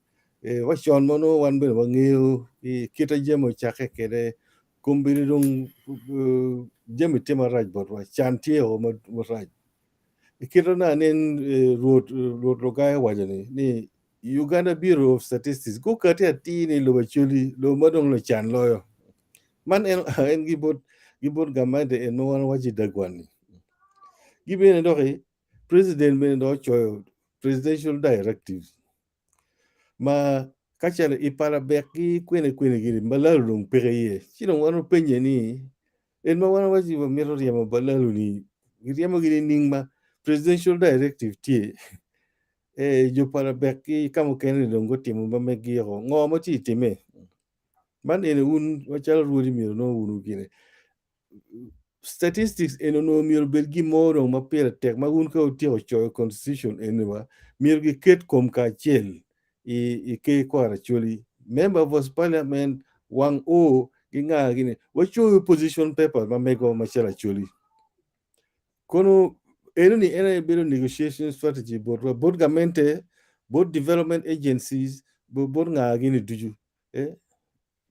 wa con ma nongo wan bene wangeyo kite jami ocakke kwede kombeddi dong jami tye marac botwa can tye o marac kite ma anen Rwot Lugai owaco ni Uganda Bureau of Statistics gukati atir ni lobo Acholi lobo ma dong lucan loyo. Man en en gibot gibot gamente en ma wan waco i dagwan ni. Gibene doki president bene dok ocoyo presidential directives ma ka calo i palabek ki kwene kwene gini balalu dong peke iye. Ci dong wan openye ni en ma wan waco wamito ryemo balalu ni giryemo gi nining ma presidential directive tye jo palabek ki ka mukene dong gutimo ma meggi oko ngo ma tye time man eni wun macalo rwodi myero nongo wunu gine statistics eni onongo myero obed gin mo dong ma pire tek ma wun ka wutyeko coyo constitution eni wa myero giket kom kacel i ker kwaro Acholi member of parliament wang o gi nga gini wacoyo position paper ma megwa macalo Acholi kono eno ni en aye bedo negotiation strategy botwa bot gamente bot development agencies bot nga gini ducu eh?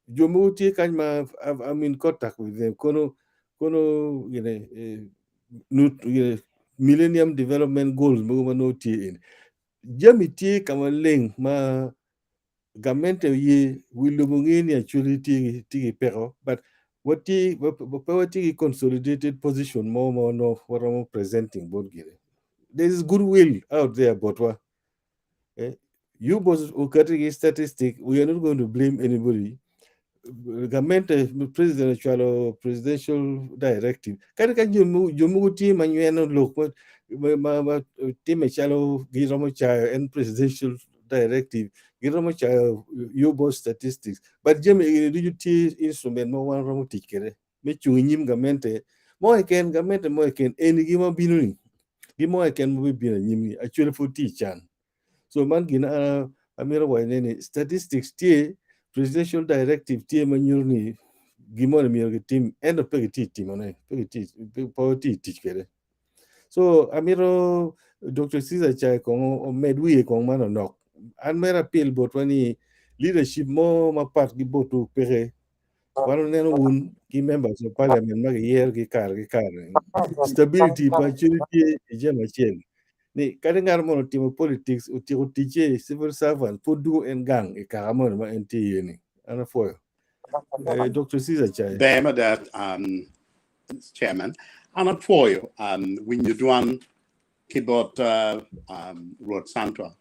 Jo mogo tye kany ma I'm in contact with them kono kono gine eh, millennium development goals mogo ma nongo tye eni jami tye ka maleng ma gamente oye wi lobo nge ni actually tye ki peko but watye pe watye ki consolidated position mo ma nongo waromo presenting bot gine. There is goodwill out there botwa. Eh? You both okati ki statistic, we are not going to blame anybody. Gamente president ocwalo presidential directive. Kadi ka jo mogo tye ma nyweno lok ma timme calo giromo cayo en presidential directive, giromo cayo yubo statistics, but jami eni ducu tye instrument ma wan romo tic kwede me cung inyim gamente mo keken, gamente mo keken eni gin ma bino ni gin mo keken ma bibino anyim ni actually pud tye i can. So man gin amito waco ne ni statistics tye, presidential directive tye ma nyuto ni gin moni myero gitim ento pe gitye timone, pe gitye pe watye tic kwede. So amito Dr. Caesar Chai kong omed wiye kong manonok. An mere apil botwa ni leadership mo mapat ki botwu peke. Wan waneno wun ki members of parliament ma giyero ki kare ki kare. Stability pa Acholi tye i jami acel. Ni kadi ngat moni otimo politics, otyeko ticce civil servant, pud dugo en gang i kaka moni ma en tye iye ni. An apwoyo. Eh, Dr. Caesar Chai. Ber mada, Chairman. An apwoyo winyo dwan ki bot Rwot Santwa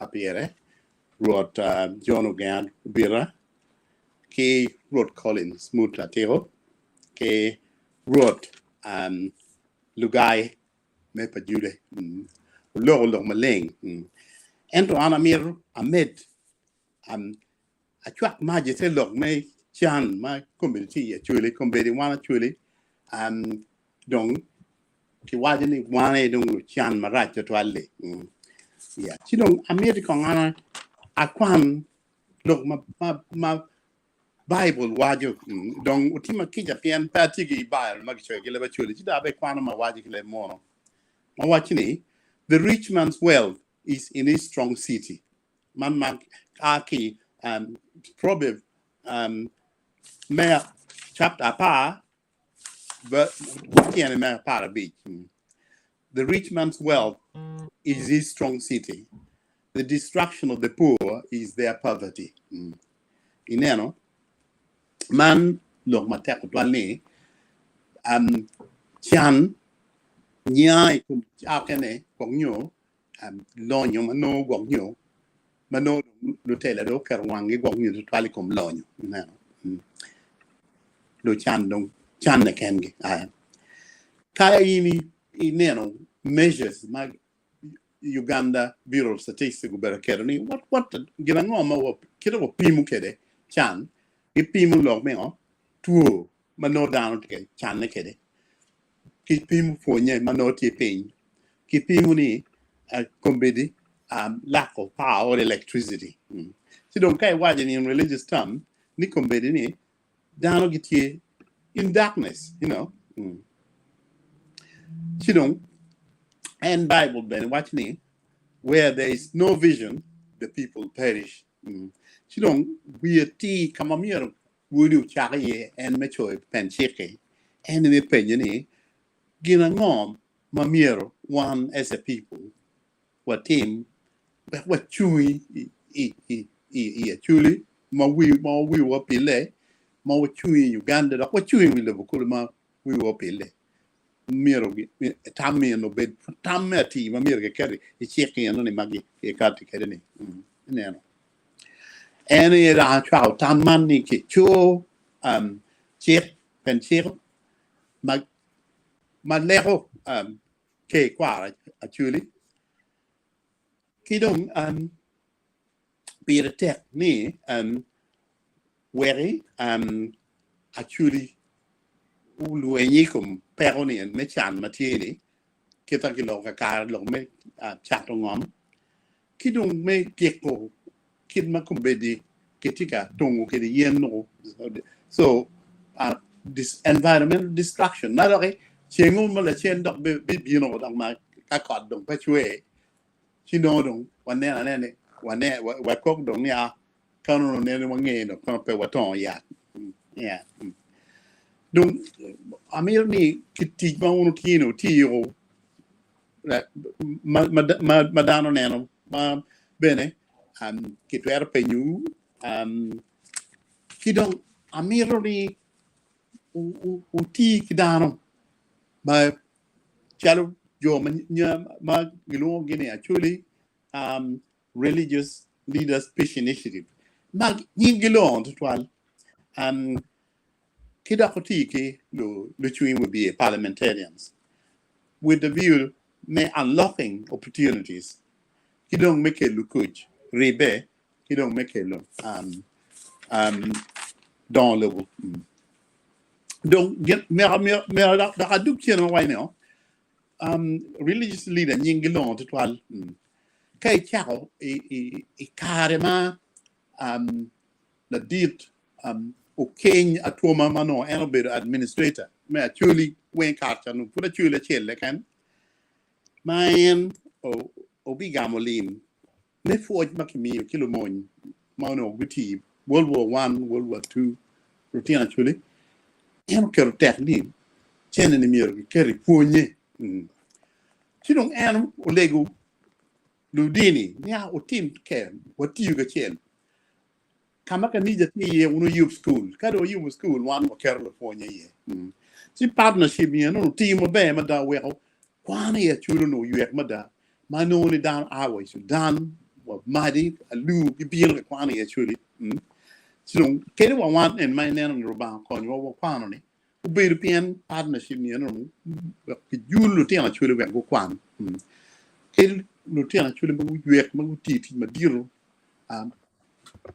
Apire, Rwot John Ogenga Obita, ki Rwot Collins Mut Atiko, ki Rwot Lugai me Pajule. Oloko lok maleng. Ento an amito amed acwak mac i te lok me can ma kombeddi tye i Acholi. Kombeddi wan Acholi dong kiwaco ni wan aye dong lucan marac tutwal-li. Yeah. Ci dong amiti kong an akwan lok ma Baibul waco. Dong wutima kica pien pe atye ki Baibul ma kicoyo ki leb Acholi, ci dong abikwano ma waco ki leb Muno. Ma waco ni, The rich man's wealth is in his strong city. Man ma a ki Proverb me chapter apar tyene me 15. The rich man's wealth is his strong city. The destruction of the poor is their poverty. Ineno, man lok matek tutwal ni can nya i kom cakene gwok nyo lonyo ma nongo gwok nyo ma nongo lutela dong oketo wanggi gwok nyo tutwal i kom lonyo. Ineno, lucan dong canne kengi. Ka in ineno measures ma Uganda Bureau of Statistics obedo keto ni what what gin ango ma kite wapimo kwede can gipimo lok me ngo two ma nongo dano tye ka canne kwede kipimo pwonye ma nongo tye piny kipimo ni kombeddi lack of power or electricity ci dong ka iwaco ni in religious term ni kombeddi ni dano gitye in darkness you know ci dong en Bible bene waco ni where there is no vision the people perish ci dong wiye tir ka ma myero wodi ocak iye en me coyo pen cik-ki en me penye ni gin ango ma myero wan as a people watim wek wacung i Acholi ma wiwa opille, ma wacung i Uganda dok wacung i wi lobo kulu ma wiwa opille. Myero tam eno obed tam me atir ma myero kiket i cik eno-ni ma gikati kwede-ni. Ineno? En aye dok acwako tam man ni kico cik, pen cik ma leko ker kwaro Acholi ki dong pire tek ni weki Acholi olweny i kom peko ni me can ma tye ni kita ki loko kakare lok me cato ngom ki dong me giko kit ma kombeddi kitye ka tungo kwede yen noko so this environmental destruction ma doki cengo ma lacen dok bibino dok ma ka kot dong pe cwer ci nongo dong waneno anena ni wane wakok dong ni a kano nongo nene wange dong kono pe watongo yat yeah. Dong amito ni ki tic ma wun wutye ni wutiyo ma dano neno ma bene kitwero penyowu ki dong amito ni wuti ki dano ma calo jo ma gilwongogi ni Acholi Religious Leaders Peace Initiative ma nyinggi longo tutwal. Um, ki dok oti ki lucung i wibye, parliamentarians, with the view me unlocking opportunities ki dong me kelo kuc, ribbe ki dong me kelo um, um, dongo lobo. Dong gin myero myero dok adug cen ma waco ni um, religious leader nyinggi longo tutwal. Ka icako i kare ma um, ladit um, Okeny Atwoma ma onongo en obedo administrator me Acholi weng kare ca onongo pud Acholi acel keken ma en obigamo lim me pwoc ma kimiyo ki lumony ma onongo gutiyo World War I, World War II, lutino Acholi, en oketo tek ni cene-ni myero kiket i pwonye. Ci dong en olego ludini ni wutim ker, watiyu kacel. Ka ma kanija tye iye, wun wuyub cukul. Ka dong wuyubo cukul, wan waketo lupwonye iye. Ci partnership ni eno otiyo maber mada oweko kwan i Acholi onongo oywek mada ma nongo ni dano a wa i Sudan wa Madi, Alur gibino ka kwano i Acholi. Ci dong kadi wa wan en ma ineno ni Rubanga okonyowa wakwano ni obedo pien partnership ni eno wek kijul lutino Acholi wek gukwan. Kadi lutino Acholi ma guywek ma gutiyo tic madito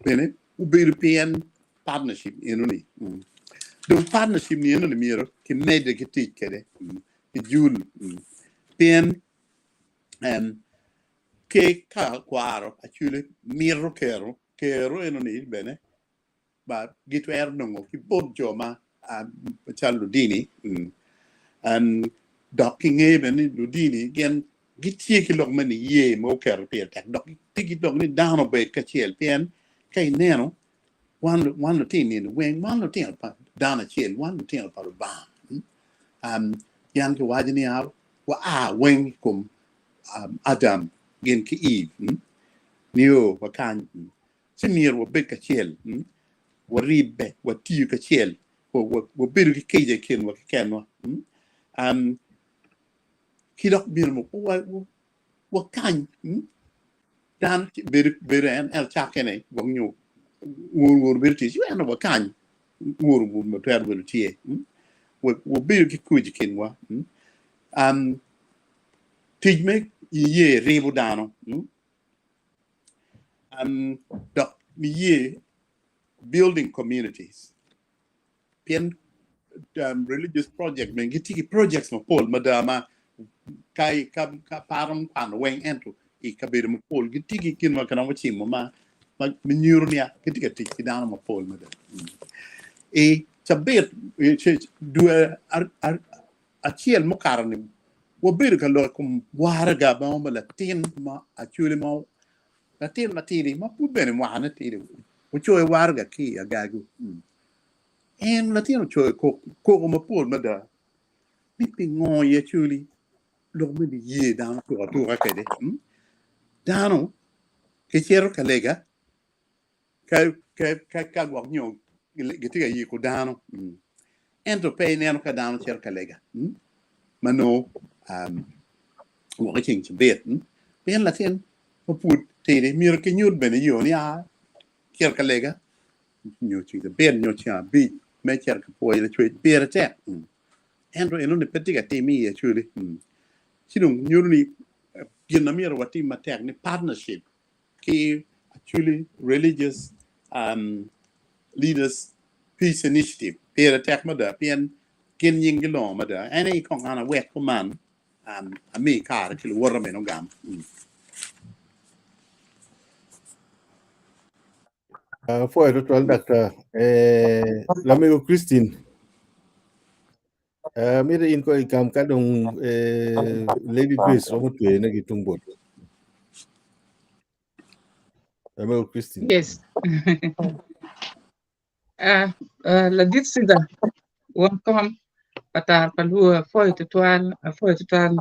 bene obedo pien partnership eno-ni. Dong partnership ni eno-ni myero kimedde ki tic kwede ki jul pien ki ka kwaro acwele mito kero, kero eno-ni bene ba gitwero nongo ki bot jo ma calo ludini dok kingeyo bene ni ludini gin gitye ki lok me niye ma oketo pire tek dok gitye ki lok ni dano obed kacel pien ka ineno wan wan lutino nino weng wan lutino pa dano acel wan lutino pa Lubanga pien kiwaco ni wa a weng i kom Adam gin ki Eve nio wa kany. Ci myero wabed kacel, waribbe, watiyo kacel, wabedo ki kica i kinwa kekenwa, ki dok myero wakany dano bedo en ento cakkene gwok nyo nguru nguru bedo tye ci ento wakany nguru nguru ma twero bedo tye wabedo ki kuc i kinwa. Tic me niye ribo dano. Dok niye building communities pien religious project bene gitye ki projects mapol mada ma ka ka paro me kwano weng ento i kabedo mapol gitye ki gin ma kiromo cimo ma nyuto ni gitye ka tic ki dano mapol mada. I cabit dwe acel mukato-ni, wabedo ka lok i kom waraga mo ma latin ma Acholi mo, latin matidi ma pud bene mwakane tidi ocoyo waraga ki i Agagu. En latin ocoyo koko mapol mada ni pingo i Acholi lok me niye dano tuko atuka kwede. Dano gicito ka lega ka gwok nyo gitye ka yiko dano ento pe ineno ka dano cito ka lega ma nongo woko i ceng cabit pien latin ma pud tidi myero kinyut bene yo ni a cito ka lega nyo ceng cabit nyo ceng abic me cito ka pwoyo lacwec pire tek ento enoni pe tye ka time i Acholi ci dong nyuto ni gin ma myero watim matek ni partnership ki Acholi Religious Leaders Peace Initiative pire tek mada pien gin nyinggi longo mada. En aye kong an awek kuman ami kare ki luwota meno ogam. Apwoyo tutwal Daktar. Eh, lamego Christine. Eh, mito in ko igam ka dong eh, Lady Grace romo tweyone ki tung bot. Lamego Christine. Yes. Ah, ah, ladit Cedar, won kom pa tar pa luo apwoyo tutwal, apwoyo tutwal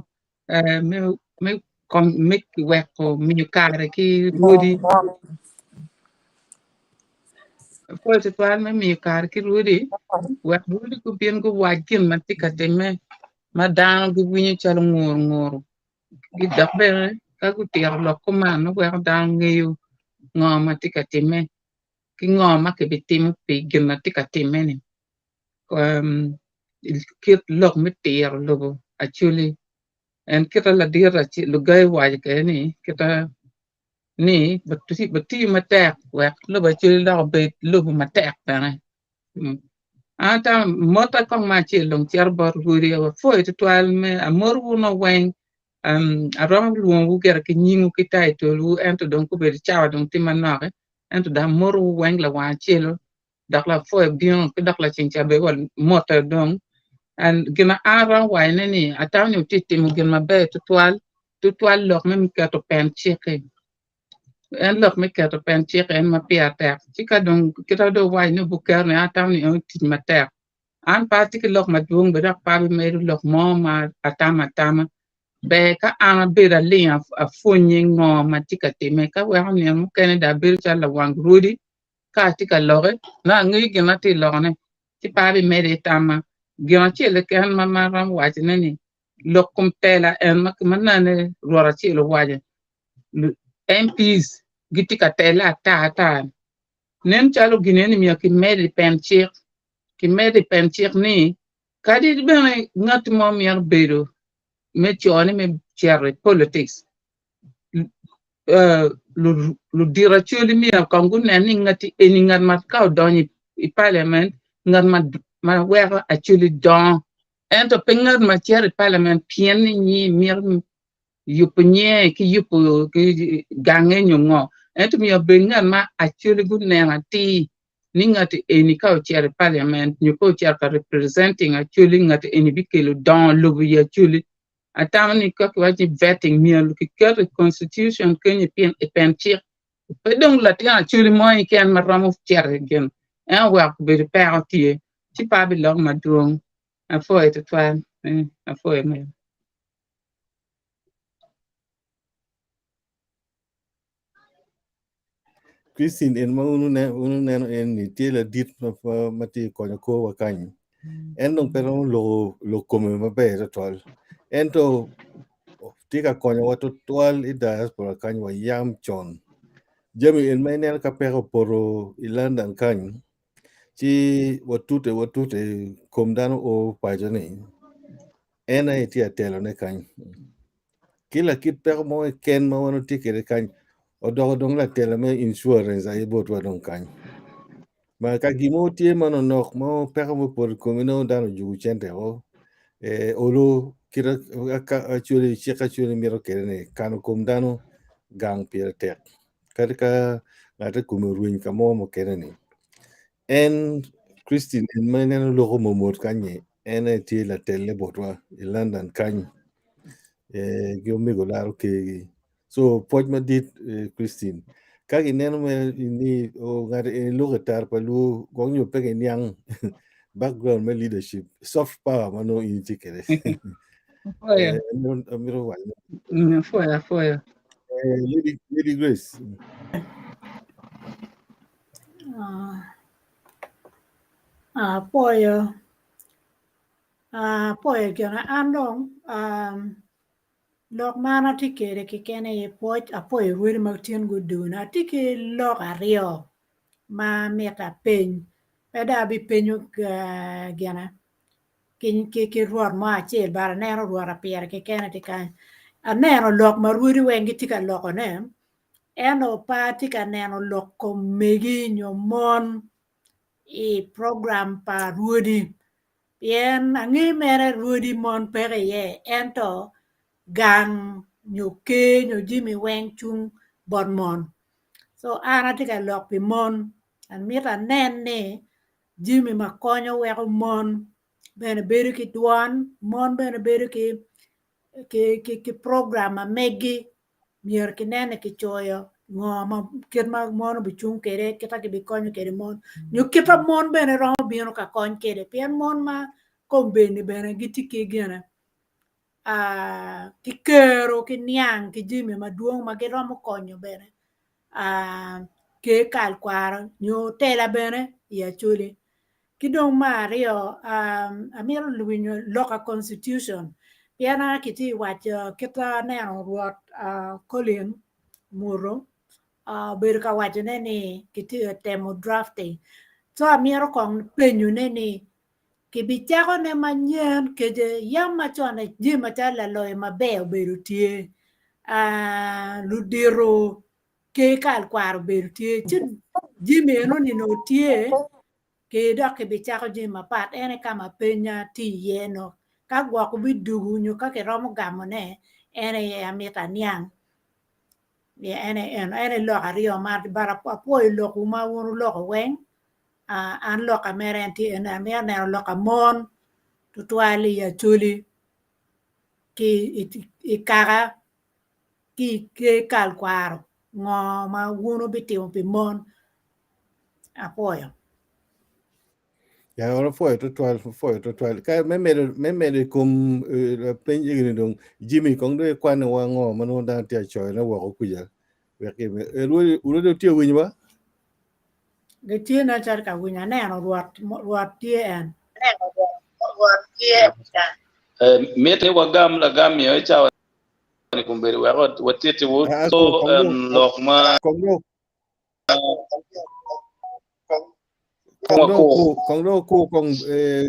eh, me me kom me weko miyo kare ki rwodi. Apwoyo tutwal me miyo kare ki rwodi wek rwodi gubin guwac gin ma tye ka timme ma dano giwinyo calo ngur nguru dok bene ka gutito lok kuman nongo weko dano ngeyo ngo ma tye ka timme. ki ngo ma kibitimo pi gin ma tye ka timme-ni kit lok me tiro lobo Acholi en kita ladit Lugai owaco kwede ni kita ni watiyo matek wek lobo Acholi dok obed lobo matek bene. An atamo motta kong me acel dong cito bot rwodi apwoyo tutwal me amoto wun weng aromo lwongowu gire ki nyingwu ki taitolwu ento dong gubedo cawa dong tye manok ento dong amotowu weng lawang acelu dok lapwoyo bino ki dok laceng ca bene wa motte dong and gin ma an aromo wacone ni atamo ni wutye ka timo gin maber tutwal tutwal lok me keto pen cik-ki en lok me keto pen cik en ma pire tek ci ka dong kita dong wuwaco ni wubuketo ni an atamo ni eno tic matek an pe atye ki lok madwong bene dok pe abimedo lok mo ma atamo atama ber ka an abedo aling apwonye ngo ma tye ka timme ka weko nino mukene dong abedo calo lawang rwodi ka atye ka lokke nongo angeyo gin ma atye ka lokone ci pe abimedo ki tamma. Gin acel keken ma aromo wacone ni lok kom tela en ma nene rwot acel owaco MPs gitye ka tele ata ata nen calo gin eni myero kimed i pen cik kimed i pen cik ni kadi bene ngat mo myero bedo me cone me cito i politics ludito acholi myero kong gunen ni ngati eni ngat ma ka odonyo i parliament ngat ma weko acholi dongo ento pe ngat ma cito i parliament pien ni mito yubo nyinge ki yubo gange nyo ngo ento myero obed ngat ma acholi guneno atir ni ngati eni ka ocito i parliament nyo ka ocito ka representing acholi ngati eni bikelo dongo lobo i acholi. Atamo ni ka kiwaco ni vetting myero kiket i constitution kenyo i pen cik pe dong latin acholi mo keken ma romo cito i gin en oweko obedo peko tye ci pe abiloko madwong apwoyo tutwal apwoyo mego. Christine en ma wun wuneno en ni tye ladit ma tye ka konyo korwa kany en dong pe romo loko lok kome maber twatwal ento tye ka konyowa twatwal i diaspora kany wa yam con jami en ma ineno ka peko opoto i London kany ci watute watute kom dano o paco ni en aye tye ka telone kany ki lakit peko mo keken ma wan watye kwede kany odoko dong latela me insurance aye botwa dong kany ma ka gin mo tye manonok mo peko mo opoto i komi nongo dano ojuko cente o eh, olo kit actually cik actually mito kwede ni kano kom dano gang pire tek kadi ka ngate kome orweny ka mo mukene ni en Christine en ma ineno loko momot kany-nyi en aye tye latelle botwa i London kany eh, gi omego laro kergi so pwoc madit eh, Christine ka gineno mere ni oh, ngati eni loko i tar pa luo gwok nyo pe giniang background me leadership soft power ma nongo in itye kwede Apwoyo. Eh, amito amito waco Apwoyo, apwoyo. eh, Lady, Lady Grace Ah, Apwoyo apwoyo gine an dong lok ma an atye kwede keken aye pwoc apwoyo rwodi ma tin gudune atye ki lok aryo ma mito apeny pe dong abipenyo gine ki rwot mo acel but aneno rwot apire keken tye kany aneno lok ma rwodi weng gitye ka lokone ento pe atye ka neno lok kom megi nyo mon i program pa rwodi pien ange mere rwodi mon peke iye ento gang nyo ker nyo jami weng cung bot mon so an atye ka lok pi mon amito anen ni jami ma konyo weko mon bene bedo ki dwon mon bene bedo ki program ma megi myero kinen ni kicoyo ngo ma kit ma mon obicung kwede kit ma kibikonyo kwede mon nyo kit ma mon bene romo bino ka kony kwede pien mon ma kombeddi bene gitye ki gine ki kero ki niang ki jami madwong ma giromo konyo bene ker kal kwaro nyo tela bene i Acholi. Ki dong me aryo amito winyo lok a constitution pien kitye ka waco kit ma aneno rwot Colin Muro. Obedo ka wacone ni kitye ka temo drafting. So amito kong penyone ni kibicakone manyen kece yam macon jami macalo laloyo maber obedo tye, ludito ker kal kwaro obedo tye ci jami enoni onongo tye ki dok kibicako jami mapat en aye ka ma penya tye iye no ka gwok bidwogo nyo ka kiromo gamone en aye amito aniang. En aye lok aryo ma but apwoyo lokwu ma wun wuloko weng an loka mere en tye eni amito neno lok pa mon tutwal i Acholi ki i kaka ki i ker kal kwaro ngo ma wun wubitimo pi mon apwoyo. Ya, wan wapwoyo twatwal, wapwoyo twatwal. Ka me medo me medo i kom eh, lapeny egini dong Jimmy kong dong ikwanowa ngo ma nongo dano tye ka coyone woko kuca wek gimi eh, rwodi rwodi wutye ka winyowa? Gitye nen calo ka winyo aneno rwot rwot tye en. Eh, mitte ni wagam lagam miyo i cawa ni kombeddi wek wat- watittiwu Ah, so, kong dong em, lok ma kong dong Kong dong okur, kong dong okur, kong eh,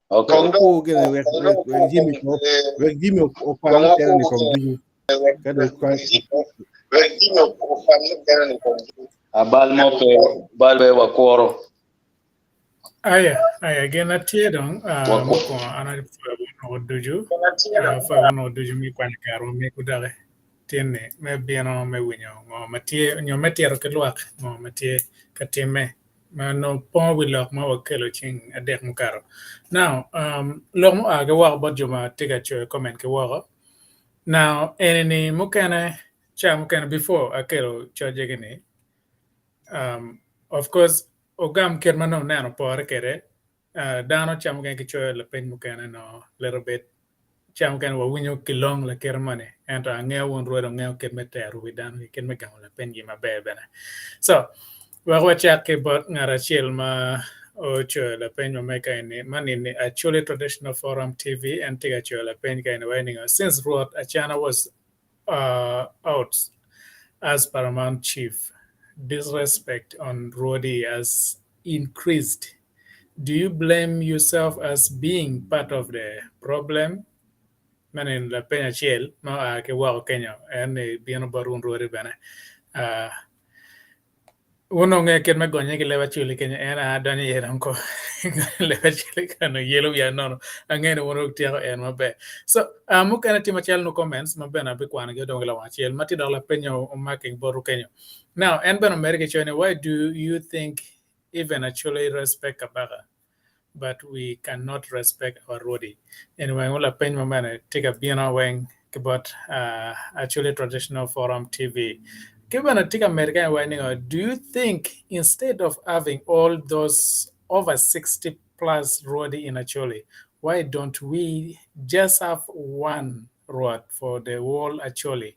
Okay. kong okur gine wek wek wek Jimmy ko wek Jimmy okwan mukene ni kong ducu. Ka dong okwan Abal mo pe, bal pe wakuro. Aya, aya, gin atye dong, ah, Wakuro. mukwongo an apwoyo wun woko ducu, ah, apwoyo wun woko ducu me kwanyo kare me gudoki tin-ni me bino me winyo ngo ma tye nyo me tito ki lwak ngo ma tye ka timme ma nongo pongo wi lok ma wakelo ceng adek mukato. Now, um, lok mua ki woko bot jo ma tye ka coyo comment ki woko. Now, eni-ni mukene, ca mukene before akelo cocegi-ni, um, of course, ogam kit ma nongo wuneno pore kwede, uh, dano ca mukene gicoyo lapeny mukene nongo little bit Ca mukene wawinyo kilong lakite moni, ento angeyo wun rwed wungeyo kit me tero wi dano ki kit me gamo lapenygi maber bene. So, wek wacak ki bot ngat acel ma ocoyo lapeny ma mega eni, man eni Acholi Traditional Forum TV, en tye ka coyo lapeny ka eni waco ningo, Since Rwot Acana was uh, out as Paramount Chief, disrespect on Rwodi has increased. Do you blame yourself as being part of the problem? Meno en lapeny acel ma oa ki woko kenyo en ni bino bot wun rwodi bene. Uh, wun onge kit me gonye ki leb acoli kenyo en a donyo iye dong ko leb acoli kano yelo wiya nono angeyo ni wun wutyeko en maber. So uh, mukene tye macalo no comments ma bene abikwanogi odong ki lawang acel ma tye dok lapeny omaki botwu kenyo. Now en bene omedde ki coyo ni why do you think even actually respect Kabaka but we cannot respect our Rwodi. Anyway, weng lapeny ma bene tye ka bino weng ki bot uh, Acholi Traditional Forum TV. Ki bene tye ka medo kany weng ni do you think instead of having all those over 60 plus Rwodi in Acholi, why don't we just have one Rwot for the whole Acholi.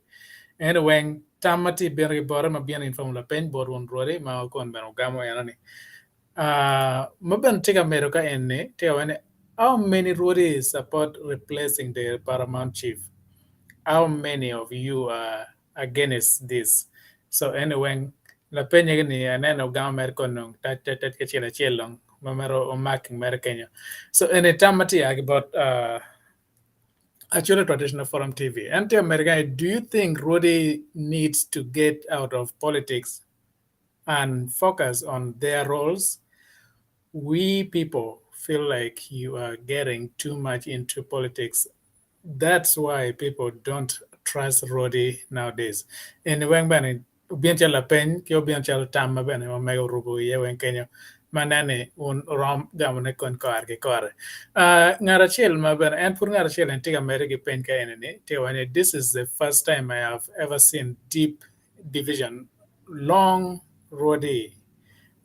Anyway, tam ma tye bino ki bote ma bino in form lapeny bot wun rwodi ma okon bene ogamo eno ni. Uh, ma bene tye ka medo ka en ni tye ka waco ni how many rwodi support replacing the paramount chief? How many of you are against this? So anyway, lapenye ni aneno ogamo mere kon dong tac tac tac ki acel acel dong ma mere omaking mere kenyo. So eni tam ma tye a ki bot uh, Acholi Traditional Forum TV. En tye America, do you think Rwodi needs to get out of politics and focus on their roles? We people feel like you are getting too much into politics. That's why people don't trust Rwodi nowadays. Eni weng bene obino calo lapeny ki obino calo tam ma bene ma mego orubo iye weng kenyo ma nen ni wun wurom gamone kony kore ki kore. Uh, ngat acel ma bene en pud ngat acel en tye ka medde ki peny ka eni ni tye ka waco ni this is the first time I have ever seen deep division long Rwodi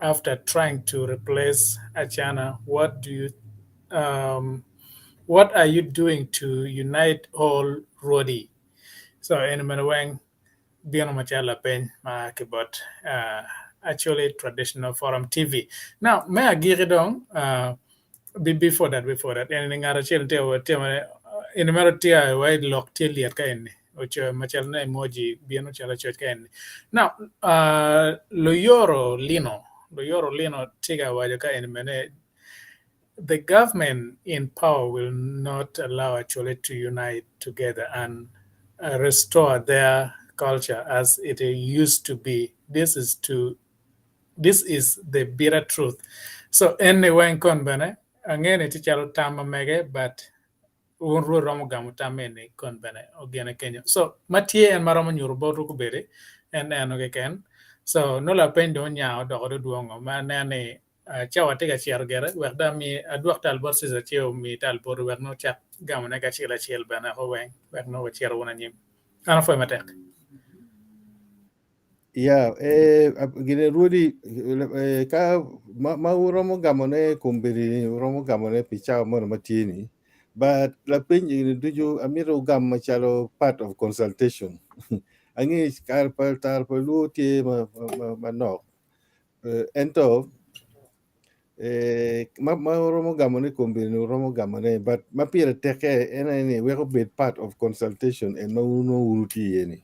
after trying to replace Acana what do you um, what are you doing to unite all Rwodi? So eni bene weng bino macalo lapeny ma ki bot uh, Acholi Traditional Forum TV. Now, me agiki dong, uh, before that, before that, en ni ngat acel tye tye Eni mere tye wa i lok tye lyet ka eni ocoyo macalo ne emoji bino calo acoc ka eni. Now, Luyoro Lino, Luyoro Lino tye ka waco ka eni mene the government in power will not allow Acholi to unite together and restore their culture as it used to be. This is to this is the bitter truth. So eni weng kon bene ange ni tye calo tam ma mege but wun rwot romo gamo tam eni kon bene ogene kenyo. So ma tye en ma romo nyuto botwu kubedi en eno keken. So nongo lapeny dong onya odoko dong dwongo ma aneno ni cawa tye ka cito gire wek dong ami adwok tal bot Cesar ci omi tal boti wek nongo ocak gamone ki acel acel bene woko weng wek nongo wacito wunu anyim. An apwoyo matek. Ya, eh, gine rwodi eh, ka ma, ma uromo gamone kombeddi ni uromo gamone pi cawa moni ma tye ni but lapeny eni ducu amito wugam macalo part of consultation ange kare pa tar pa luo tye ma, ma, ma nok Eh, ento eh, ma, ma uromo gamone kombeddi ni uromo gamone but ma pire tekke en aye ni weko bed part of consultation en ma wun nongo wun wutye iye ni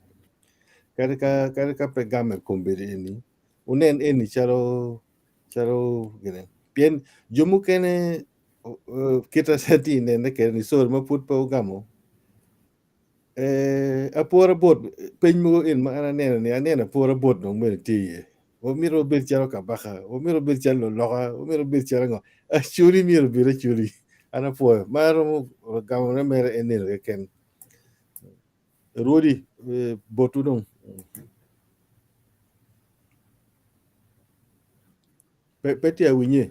kadi ka kadi ka pe game kombeddi eni wunen eni calo calo gine pien jo mukene uh, kita atye ka nene kede ni sorry ma pud pe ogamo eh, apwora bot peny mogo en ma an aneno ni aneno apwora bot dong bene tye iye wamito wabed calo kabaka wamito wabed calo luloka wamito wabed calo ngo Acholi myero obed Acholi an apwoyo ma aromo gamone mere en neno keken Rwodi eh, botwu dong pe, pe tye awinye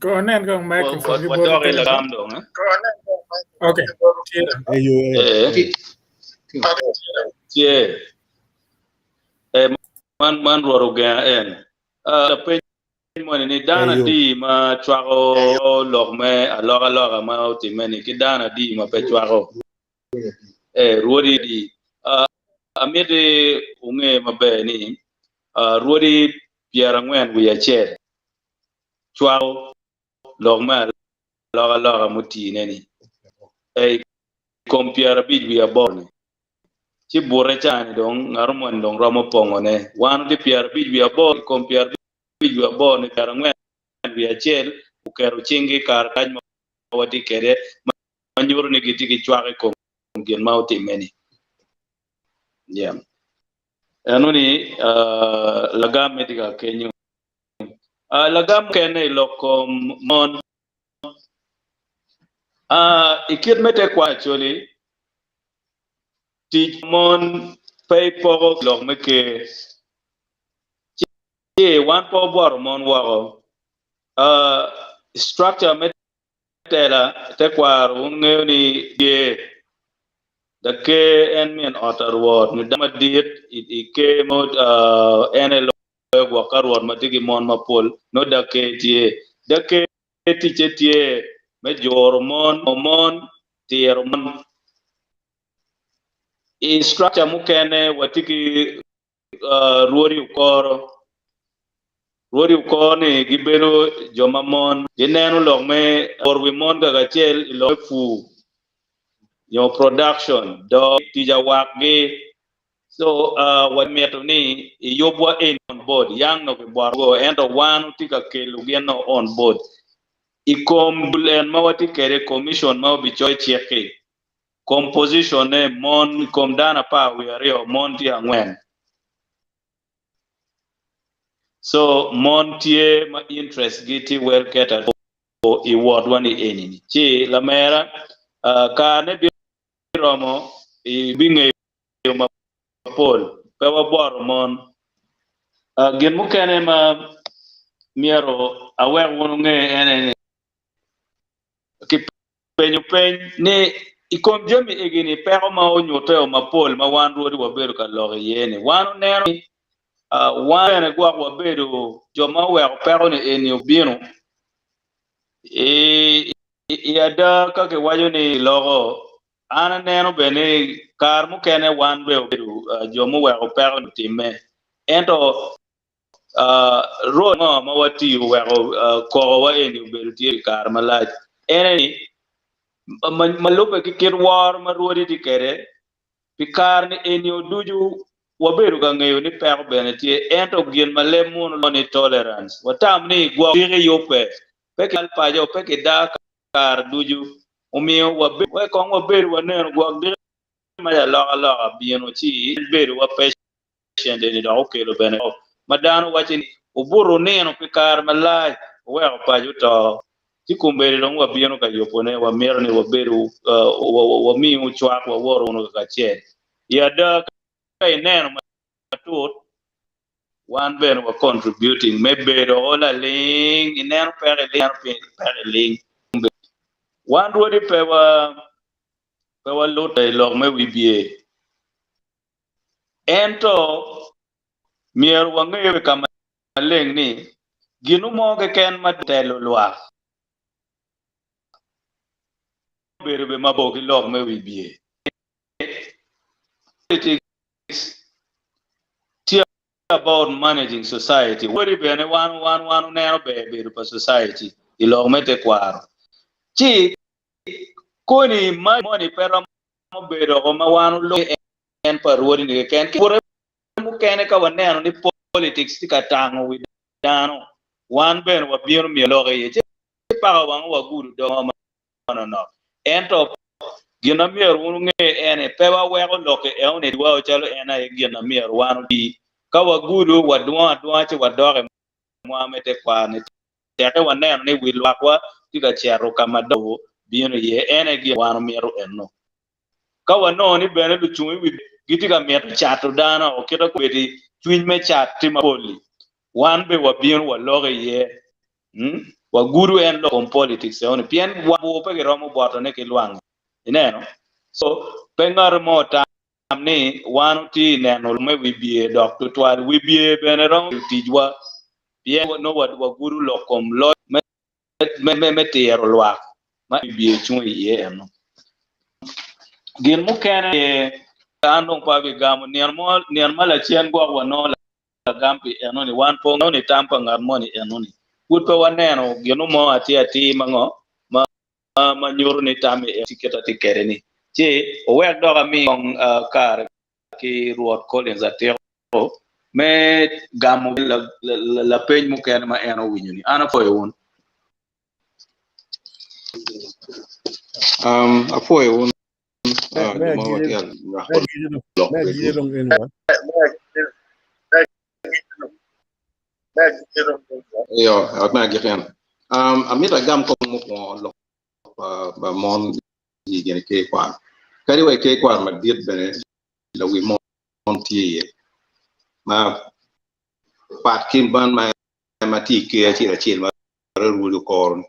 Ko nen kong microphone ki boti Wadok i kene. lagam dong. Eh? Okay, tye dong. eyo eh, Eh, tye. Eh, man man Rwot ogenga en. Ah, lapeny moni ni dano eyo adi ma cwako lok me alokaloka ma otimme ni ki dano adi ma pe cwako? Eh, rwodi adi? Ah, amiti wunge maber ni ah, rwodi 41 cwako lok me alokaloka mutine ni eh, i kom 58 ni. Ci bute ca-ni dong ngat moni dong romo pongone. Wan watye 58 i kom 58 ni 41 oketo cinggi i karatac ma watye kwede ma nyuto ni gitye ki cwak i kom gin ma otimme-ni. Yeah. Eno ni uh, lagamme tye ka kenyo. Uh, lagam mukene i lok kom mon. Uh, i kit me tekwaro Acholi, tic mon pe ipoko lok me ker. Ci wan pe wabwoto mon woko. Uh, structure me tela tekwaro wun ngeyo ni tye da ker en min ot a rwot nyo dano madit i ker mo uh, en aye loyo gwok ka rwot ma tye ki mon mapol nongo da ker tye. Da ker ticce tye me juro mon, mon, tiro mon. I structure mukene watye ki rwodi okoro. Rwodi okoro ni gibedo jo ma mon. Gineno lok me woro wi mon kakacel i lok me pur nyo production, doo, tic awakgi. So wamito ni iyubwa eni on board. Yang nongo kibwotogo ento wan watye ka kelo gin nongo on board. I kom dul en ma watye kwede commission ma obicoyo cik-ki, Composition ne mon i kom dano 12 mon tye angwen. So mon tye ma interest gi tye well catered for i ward wa ni eni ni. Ci lamera kare ne biromo i bingeyo mapol pe wabwoto mon. Gin mukene ma myero awek wun wunge ene ni Kipenyo peny ni, I kom jami egi-ni, peko ma onyutteo mapol ma wan rwodi wabedo ka lok iye-ni, wan oneno ni wan bene gwok wabedo jo ma oweko peko-ni eni obino. I ada, ka kiwaco ni kiloko, an aneno bene ni kare mukene wan bene wabedo jo muweko peko-ni otimme. Ento Role ango ma watiyo weko kokowa eni obedo tye pi kare malac? En eni, ma lubbe ki kit woro ma rwodi tye kwede, pi kare-ni enio ducu wabedo ka ngeyo ni peko bene tye, ento gin ma leb munu lwongo ni tolerance, watam ni gwok diki yubbe, pe ki paco, pe ki daa kare ducu, omiyo wek kong wabedo wanenu gwok diki ma alokaloka bino ci en bedo wa patient eni dok okelo bene ma dano waco ni obuto onino pi kare malac oweko paco oto ci kombeddi dong wabino ka yubone wamito ni wabedo wamiu cwak wawoto wunu kacel. I ada ka ineno matut wan bene wa contributing me bedo o laling ineno peko iling peko iling wan rwodi pe wa pe walute i lok me wibye ento myero wange ka maleng ni gin mo keken ma telo lwak obedo be mabor ki lok me wibye. Politics tye about managing society. Wodi bene wan wan wan oneno ber bedo pa society i lok me tekwaro. Ci koni moni pe romo bedo oko ma wan oloko en pa rwodi ni keken. Ki bute mukene ka waneno ni politics tye ka tango wi dano, wan bene wabino miyo lok iye ci paka wango wagudo dog mo manonok. Ento gin ma myero wun wunge ene, pe waweko lok i eoni wao calo en aye gin ma myero wan oti. Ka wagudo, wadwongo adwonga ci wadok i mwa me tekwaro-ni tekke waneno ni wi lwakwa tye ka cito ka ma dobo bino iye. En aye gin ma wan omito eno. Ka wanongo ni bene lucung i wi gitye ka mito cato dano woko kit ma kobedi cwiny me cat tye mapol-li, wan bene wabino waloko iye, wagudo en lok kom politics eno-ni pien wan bur pe kiromo botone ki lwangi. Ineno? So, pe ngati mo otam ni wan otye i neno lok me wibye dok tutwal. Wibye bene romo bedo ticwa pien nongo wagudo lok kom loc me tiro lwak ma wibye cung iye eno. Gin mukene aye an dong pe abigamo nino mo, nino ma lacen gwok wanongo lagam pi enoni, wan pe wangeyo ni tam pa ngat moni enoni. Pud pe waneno gin mo atir atir ma ngo ma ma nyuto ni tam i tye kit atye kwede ni. Ci owek dok ami kong kare ki Rwot Collins Atiko me gamo lapeny mukene ma en owinyo ni. An apwoyo wun. Um, apwoyo wun uh, jo ma watye ka nywako lok kwedwu. Iyo, ot me agikki eno. Um, amito agam kong mukwongo lok pa, pa mon i gin ker kwaro. Kadi wa i ker kwaro madit bene lawi mon tye iye ma pat ki man ma ma tye i ker acel acel ma rwodi okoro ni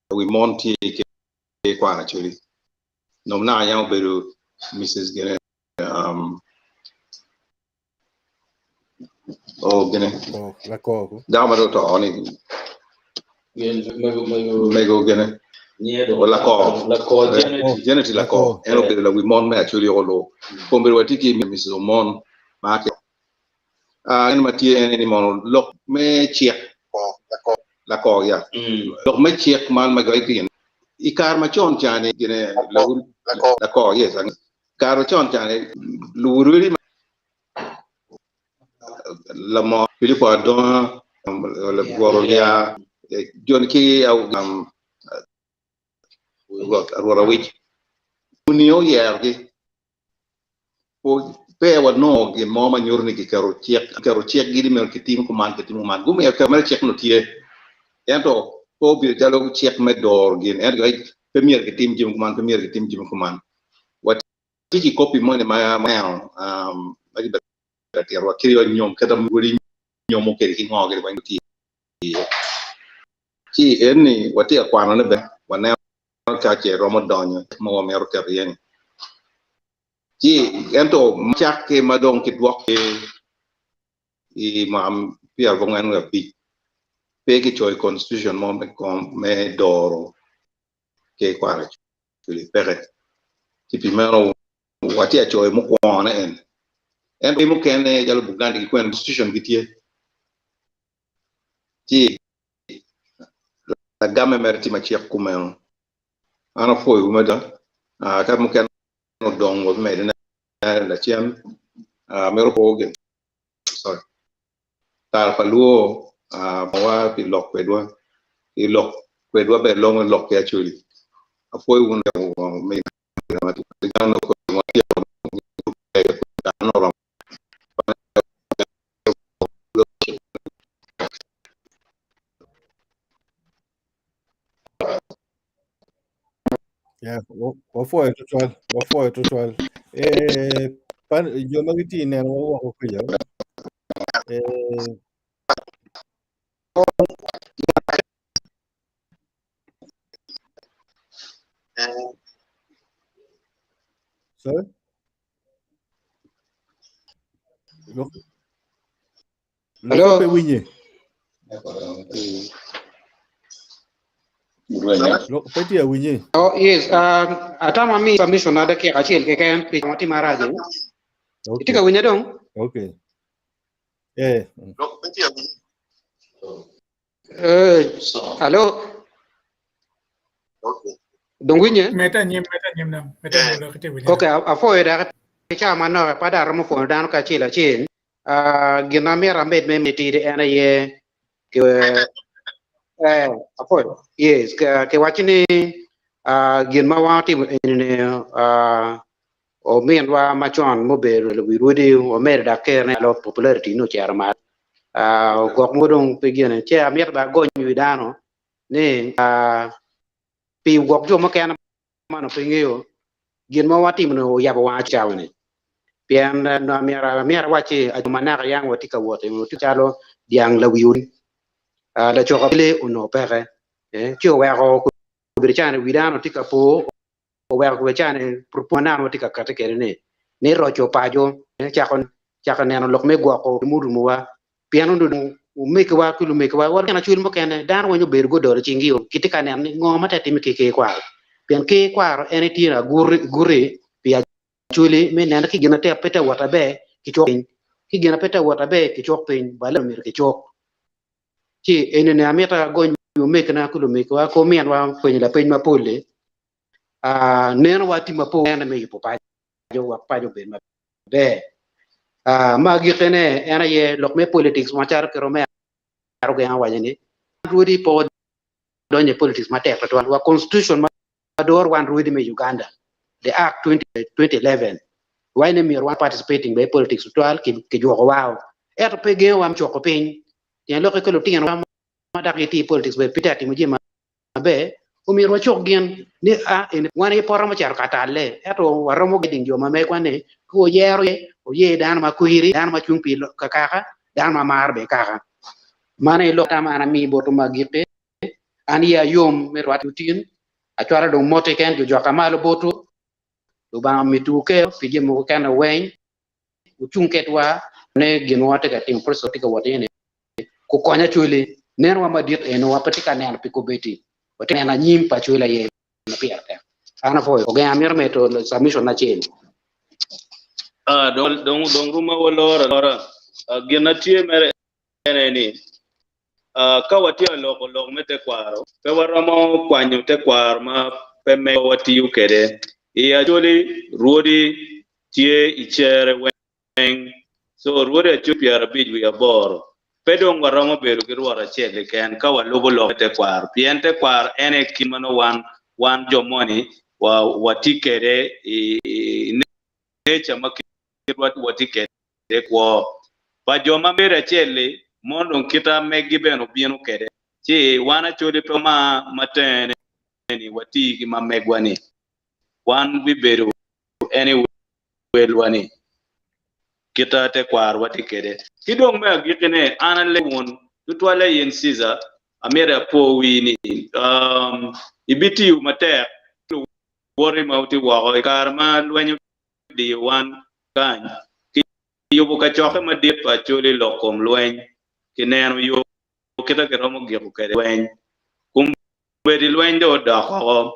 lawi mon tye i ker kwaro Acholi. Nom naka yam obedo Mrs. Gine um, oh gine dako ma dong oto ni mego gine lako Janet lako en obedo lawi mon me Acholi olo kombeddi watye ki Mrs. Omon ma ki en ma tye en ni mono lok me cik lako ya lok me cik man ma gin i kare macon cani gine lako yes Kare macon ca-ni, luwirwiri lamot Pilipo Adonga, Lagworo Lya, joni ki Rwot Awic muni oyerogi. Pe wanongo gin mo ma nyuto ni kiketo cik, kiketo cikgi ni myero kitim kuman, kitim kuman. Gumiyo keto mere cik-nu tye, ento pe obedo calo cik me doro gin, ento pe myero kitim jami kuman, pe myero kitim jami kuman. Watye ki kopi moni ma waneno ma kibedo ka titowa kit wa nyom kit ma wodi nyomo kwede ki ngo kede weng tye iye. Ci eni watye ka kwanone bene waneno ka ce romo donyo ma wamito keto iye ni. Ci ento cakke ma dong kidwok i mwaka 45 pe kicoyo constitution mo me doro ker kwaro Acholi peke. Ci pi meno watye ka coyo mukwongone en. Ento mukene calo Buganda ki kwene constitution gitye. Ci. Lagamme mere tye macek kumeno. An apwoyowu mada. Ka mukene odong wabimedone lacen. Amito po gin, sorry, tara pa lwor wa pi lok kwedwa. Ki lok kwedwa ber longo lok ki Acholi. Apwoyo wun Yeah, wapwoyo tutwal, wapwoyo tutwal. Eh, pan, jo ma gitye i neno wa woko kuca. Eh, sorry? Lok, Hello? lok pe winye. Lok pe tye awinye. Oh, yes, atamo mi submission na dakika acel keken pi ma tye marac. Okay. Itye ka winye dong? Okay. Eh. Eh, hello? Dong winye? Meta nyim, meta nyim dong. Meta nyim dong kitye winye. Okay, apwoyo dok ca manok pe dong aromo pwono dano ki acel acel. Ah, gin ma myero amed me mitidi en aye ki eh, apwoyo. Yes, kiwaco ni ah, gin ma wan watimo eni-ni ah, ominwa macon mubedo lawi rwodi omedo dok kerne alo popularity ni ocito malo. Ah, ogok mogo dong pe gine. Ce amito bene agony wi dano ni ah, pi gwok jo mukene ma onongo pe ngeyo gin ma watimo-ni oyabo wanga cawa-ni. Pien myero myero awacci jo ma naka yang watye ka wot watye calo dyang lawi odi. Ah, lacok apele onongo peke. Eh, ci oweko obedo cani wi dano tye ka po oweko kobedo cani ma nano watye ka kati kwede ni ni roco paco eh, cako cako neno lok me gwoko murumowa pien onongo omegiwa ki lumegiwa wa lutino acwil mukene dano weng obedo gudolo cinggi o gitye ka neno ni ngo ma te timme ki ker kwaro pien ker kwaro en tye aguri pi acwili me neno ki gin na pe te wot aber kicuk piny ki gin na pe te wot aber kicuk piny bale myero kicuk ci eni ni amito agony omegina ki lumegiwa ki ominwa penyo lapeny mapol-li neno wa tye mapol me yubo paco wek paco obed maber. Ma agikkine en aye lok me politics macalo kit ma Omera Ogenga owaco ni rwodi pe odonyo i politics matek tutwal wa constitution ma doro wan rwodi me Uganda the act 2011 waco ni myero wan participating bene i politics tutwal kijuko wa ento pe gengo wa me cuko piny tyen lokke ki lutino ma dok gitye i politics bene pe tye ka timo jami maber, omyero wacuk gin ni a eni wan aye pe waromo cito ka talle, ento waromo guiding jo ma megwa ni ka wuyero ye, wuyer dano ma kwiri, dano ma cung pi kakaka, dano ma maro bene kaka. Mano aye lok tam an amiyo botwu me agikki. An iya yom me rwatte otin, acwalo dong motti keken jo jwaka malo botwu, Lubanga omitiwu ker pi jami mogo kene weng, wucung kedwa ne gin ma watye ka timo, process ma watye ka wot iye ni. Kukony Acholi, nenowa madit eno wa pe tye ka neno pi kobedi, watye ka neno anyim pa Acholi aye ma pire tek. An apwoyo. Ogenga amito medo submission acel. Ah, dong, dong, dong ruma waloro alora. Ah, gin na tye mere ene ni, ah, ka watye ka loko lok me tekwaro, pe waromo kwanyo tekwaro ma pe megwa watiyo kwede. I Acholi, rwodi tye i cere weng. weng. So rwodi acuc pyerabic wiye aboro. Pe dong waromo bedo ki Rwot acel keken ka walubo lok me tekwaro, pien tekwaro en aye kit ma nongo wan wan jo moni wa watye kwede i i nature ma kitwa watye kwede i kwo. Pa jo ma bedo acel-li mono dong kita meggi bene obino kwede. Ci wan Acholi pe wamar ma tenge ni wati ki ma megwa-ni. Wan bibedo anyway. welwa ni kita tekwarowa tye kwede. Ki dong me agikkine, an alego wun, tutwalle in Cecar, amito apo wii ni ibitiyo matek ki luwoti ma wutye woko i kare ma lweny odiyo wan kany, ki yubo kacokke madit pa Acholi lok kom lweny, ki neno yo kita kiromo giko kwede lweny. Kombeddi lweny dong odok woko.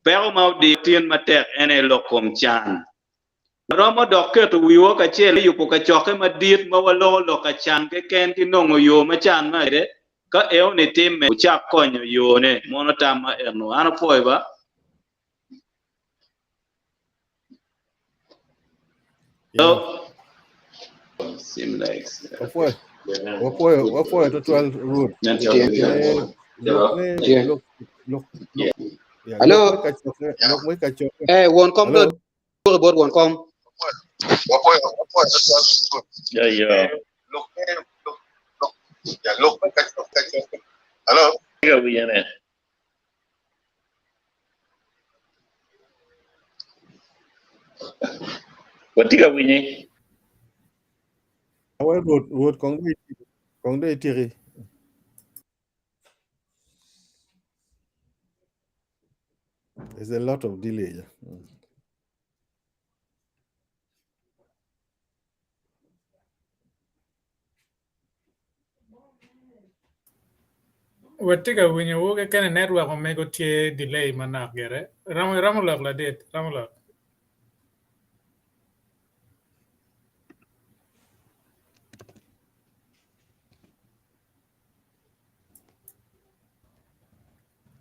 Peko ma odiyo tin matek en aye lok kom can. Waromo dok keto wiwa kacel me yubo kacokke madit ma waloko lok ka can keken ki nongo yo ma can ma kwede. Ka eoni timme, wucak konyo yone. Mono tamma eno. An apwoyo ba. Yeah. Wapwoyo, wapwoyo, wapwoyo tutwal Ruth. Eh, lok me, lok, lok, lok, yeah, Hello. lok me kacokke, lok me kacokke. Eh, won kom Hello. do bot won kom. Yeah, yeah. Tika winyone. Watye ka winyi. Awe Rwot, Rwot kong dong itiki, kong dong itiki. There's a lot of delay. yeah. Watye ka winyowu keken i network omego tye delay manok gire. Romo iromo lok ladit, romo lok.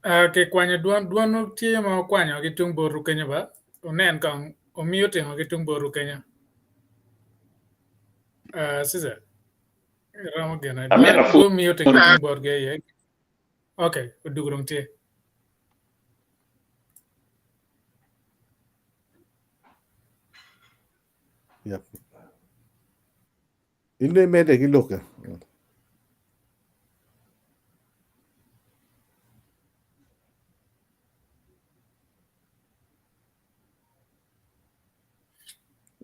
Uh, kikwanyo dwon dwon tye ma okwanyo ki tung botwu kenyo ba onen kong omiyo tingo ki tung botwu kenyo uh, Cesar iromo gene Amito dwon apwod omiyo tingo ki tung botgi aye okay odugo dong tye Yep. In dong imedde ki lokke.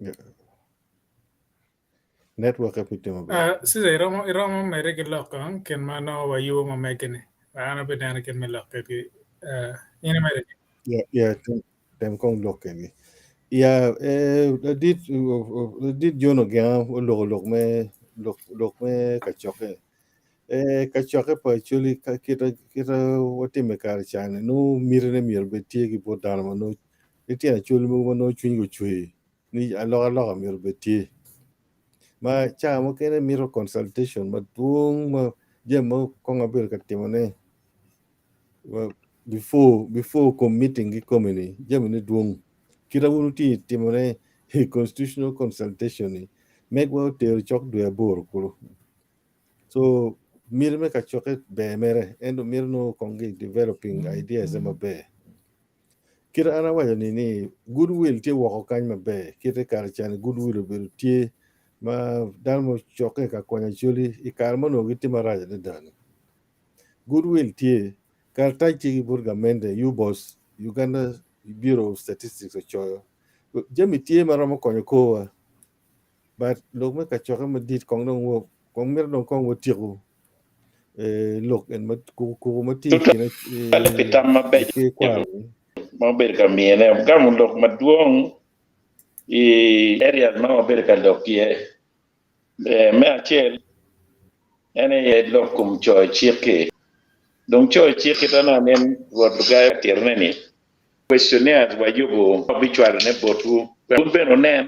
Yeah. Network pe tye maber. Uh, Cesar iromo iromo medde ki lok kong kin ma nongo wayubo ma megi-ni an abineno kit me lok kwedgi uh, in imedde ki Yeah, yeah, tem kong lok kwedgi. Yeah, eh, ladit ladit John Ogenga oloko lok me lok lok me kacokke. Eh, kacokke pa Acholi ka kita kita watime kare cani nongo mitine myero obed tye ki bot dano ma nongo litino Acholi mogo ma nongo cwinygi ocwer ni alokaloka myero obed tye. Ma ca mukene mito consultation madwong ma jami mogo kong abedo ka timone before before committing kikome ni jamine dwong kita wun wutye timone i constitutional consultation ni megwa otero cok dwe aboro kulu so miti me kacokke ber mere ento mito nongo kong ki developing ideas maber kita an awaco ni ni goodwill tye woko kany maber kite kare cani goodwill obedo tye ma dano mo cokke ka konyo Acholi i kare ma onongo gitye marac adada ni Goodwill tye, karatac tye ki bot gamente, UBOS, Uganda Bureau of Statistics ocoyo. Jami tye ma romo konyo korwa, but lok me kacokke madit kong dong wo, kong mito dong kong watyeko eh, lok en ma kuku kuku ma tye i kine Tutwalle pi tam mabeco ki kwaro-ni. ma obedo ka mine. Ogamo lok madwong i areas ma wabedo ka lok iye. Me acel, en aye lok kom coyo cik-ki. Dong coyo cik-ki to nongo nen Rwot Lugayo ka titone ni, Questionnaires wayubo wabicwalone botwu wek wun bene wunen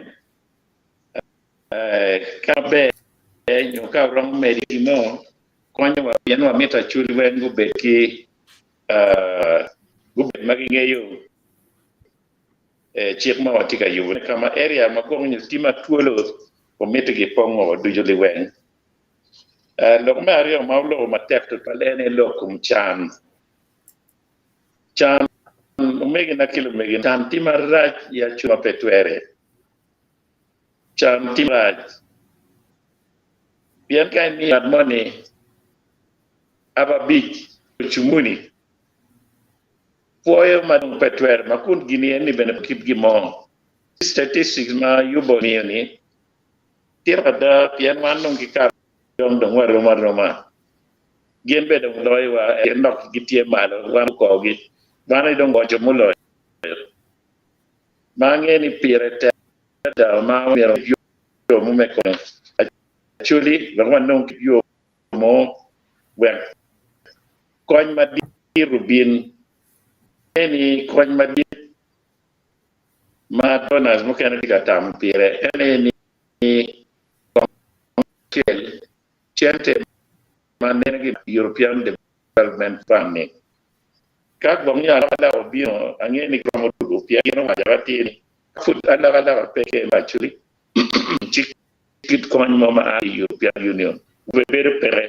ka ber nyo ka wuromo medo gin mo konyowa pien wamito Acholi weng gubed ki gubed ma gingeyo cik ma watye ka yubone ka ma area ma gwok nyo tye ma twolo omiti gipongo ducu liweng. Lok me aryo ma oloko matek tutwal en aye lok kom can. Can omegina ki lumegina, can tye marac i acuc ma pe twere. Can tye marac pien ka imiyo ngat moni ababic ocumuni, pwoyo ma dong pe twere ma kun gin eni bene pe kit gin mo. Statistics ma Yuba omiyo ni tito ada pien wan dong ki kare dong dong warom aroma. Gin bene dong loyowa pien dok gitye malo wan okogi. Wan aye dong boco muloyo. Ma angeyo ni pire tek adada ma myero yo mo me konyo Acholi wek wanong kit yo mo wek kony madit obin. Angeyo ni kony madit ma donors mukene tye ka tamo pire en aye ni kong acel cente ma neno ki European Development Fund ni ka gwok nyo alokaloka obino angeyo ni giromo dwogo pien gin owaco atir ni ka pud alokaloka peke me Acholi ci kit kony mo ma a ki i European Union obedo peke